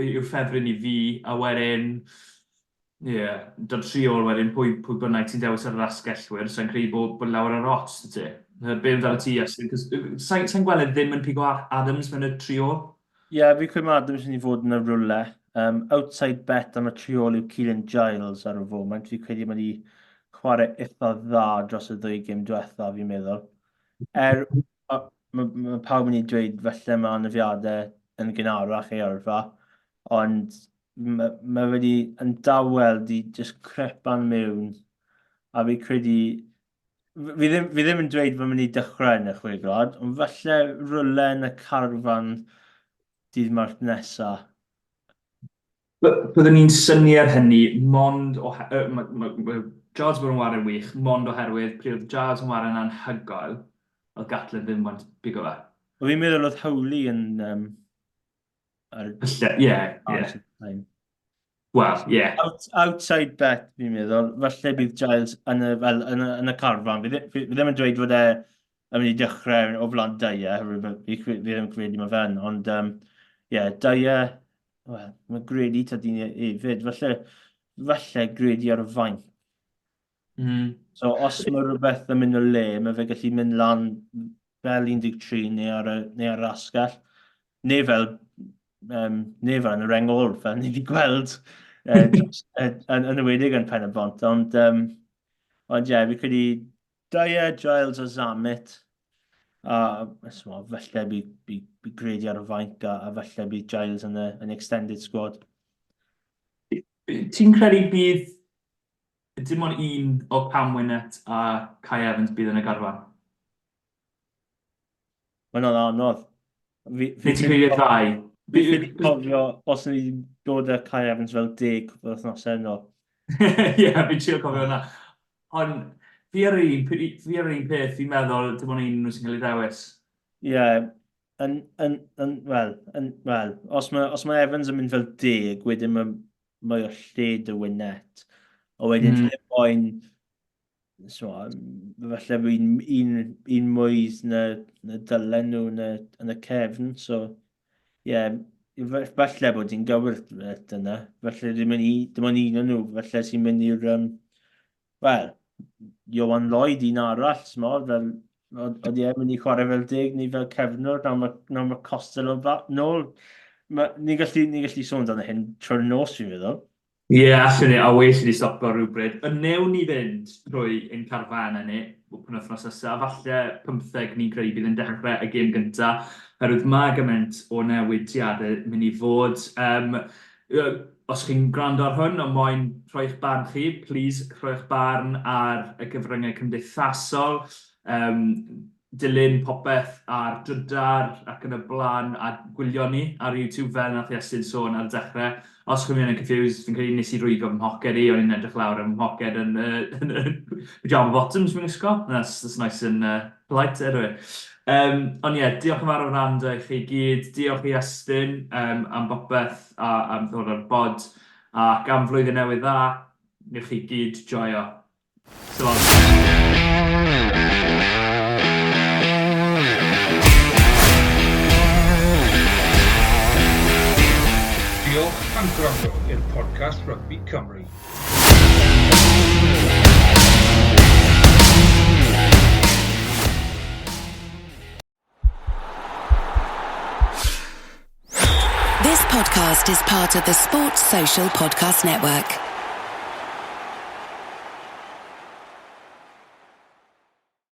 yw ffefryn i fi, a wedyn, ie, yeah, dod tri ôl wedyn, pwy, pwy bynnag ti'n dewis ar yr asgellwyr, sa'n credu bod, bod lawer ar ots, 'da ti. Be amdano ti, Iestyn? 'Cos sa'n sa gweld e ddim yn pigo Adams mewn y tri ôl. Ie, yeah, fi credu mae Adams yn mynd i fod yn y rwle. Um, outside bet am y tri ôl yw Keelan Giles ar y foment. Fi credu mae wedi chwarae eitha dda dros y ddwy gêm diwetha, fi'n meddwl. Er, mae ma pawb yn ei dweud falle mae anafiadau yn gynharach ei yrfa, ond mae ma wedi yn dawel di just crepan mewn, a fi credu Fi ddim, fi ddim yn dweud fod mynd i dechrau yn y chwe gwlad, ond falle rywle yn y carfan dydd Mawrth nesa. Byddwn ni'n synnu ar hynny, mond o... Mae ma, ma Giles bod yn ware'n wych, mond oherwydd pryd oedd Giles yn ware'n anhygoel, oedd Gatland ddim moyn pigo fe. Fi'n meddwl oedd Howley yn um, Ar... Falle, ie, ie. Wel, ie. Out, outside bet, fi'n meddwl. Falle bydd Giles yn y, fel, yn y, yn y carfan. Fi, fi, fi ddim yn dweud fod e yn mynd i dechrau o flan Dyer, fi, fi, fi ddim yn credu mae fe'n, ond um, ie, yeah, Dyer, wel, mae Grady ta dyn hefyd. Falle, falle Grady ar y fainc. Mm. So os mae rhywbeth yn mynd o le, mae fe gallu mynd lan fel 13 neu ar y, neu ar yr asgell, neu fel, um, neu fel yn y reng ôl, fel ni wedi gweld uh, dros, uh, yn, yn ywedig yn Pen y Bont. Ond, um, ond ie, yeah, fi credu Dyer, Giles a Zammit, a so, falle bydd by, by Grady ar y fainc a, a falle bydd Giles yn y, yn extended squad. Ti'n credu bydd Dim ond un o Cam Winnett a Kai Evans bydd yn y garfan. Mae hwnna'n anodd. Fi, fi Neu ti'n credu'r ddau? Fi ffili cofio os ni wedi dod â Kai Evans fel deg cwpl o wythnosau yn ôl. Ie, fi'n trio cofio hwnna. Ond fi ar yr un, fi ar yr un peth, fi'n meddwl dim ond un nhw sy'n cael ei ddewis. Ie, yeah, yn, yn, yn, wel, yn, wel, os mae, os mae Evans yn mynd fel deg, wedyn mae mae o lle dy Wynette. A wedyn mm. ti ddim moyn, so, falle bod un, un, un mwy na, na dylen nhw yn y, yn y cefn, so, ie, yeah, falle bod ti'n gywir dyna, falle dim ond dim ond un o'n nhw, falle sy'n mynd i'r, um, Wel, Ioan Lloyd, un arall, smod, fel, oedd e'n mynd i chwarae fel deg neu fel cefnwr, nawr mae, nawr mae Costello nôl. Ma, ni'n gallu, ni gallu sôn amdano hyn trwy'r nos, fi'n meddwl. Ie, yeah, allwn ni, a well i ni stopo rhywbryd. Ond newn ni fynd trwy ein carfanau ni penwythnos nesaf, falle 15 ni'n credu bydd yn dechrau y gêm gyntaf, oherwydd mae gymaint o newidiadau mynd i fod. Um, os chi'n gwrando ar hwn ond moyn rhoi'ch barn chi, please rhoi'ch barn ar y cyfryngau cymdeithasol. Um, dilyn popeth ar Drydar ac yn y blaen a gwylio ni ar YouTube fel nath Iestyn sôn ar y dechrau. Os chi'n mynd yn confused, fi'n credu nes i rwygo fy mhoced i, o'n i'n edrych lawr ar fy mhoced yn, yn y pyjama bottoms fi'n wisgo. That's, that's nice and polite, anyway. Um, ond ie, yeah, diolch yn fawr am wrando i chi gyd. Diolch i Iestyn um, am bopeth a am ddod ar bod. Ac am flwyddyn newydd dda, newch chi gyd joio. Diolch am gwrando i'r podcast Rygbi Cymru. This podcast is part of the Sports Social Podcast Network.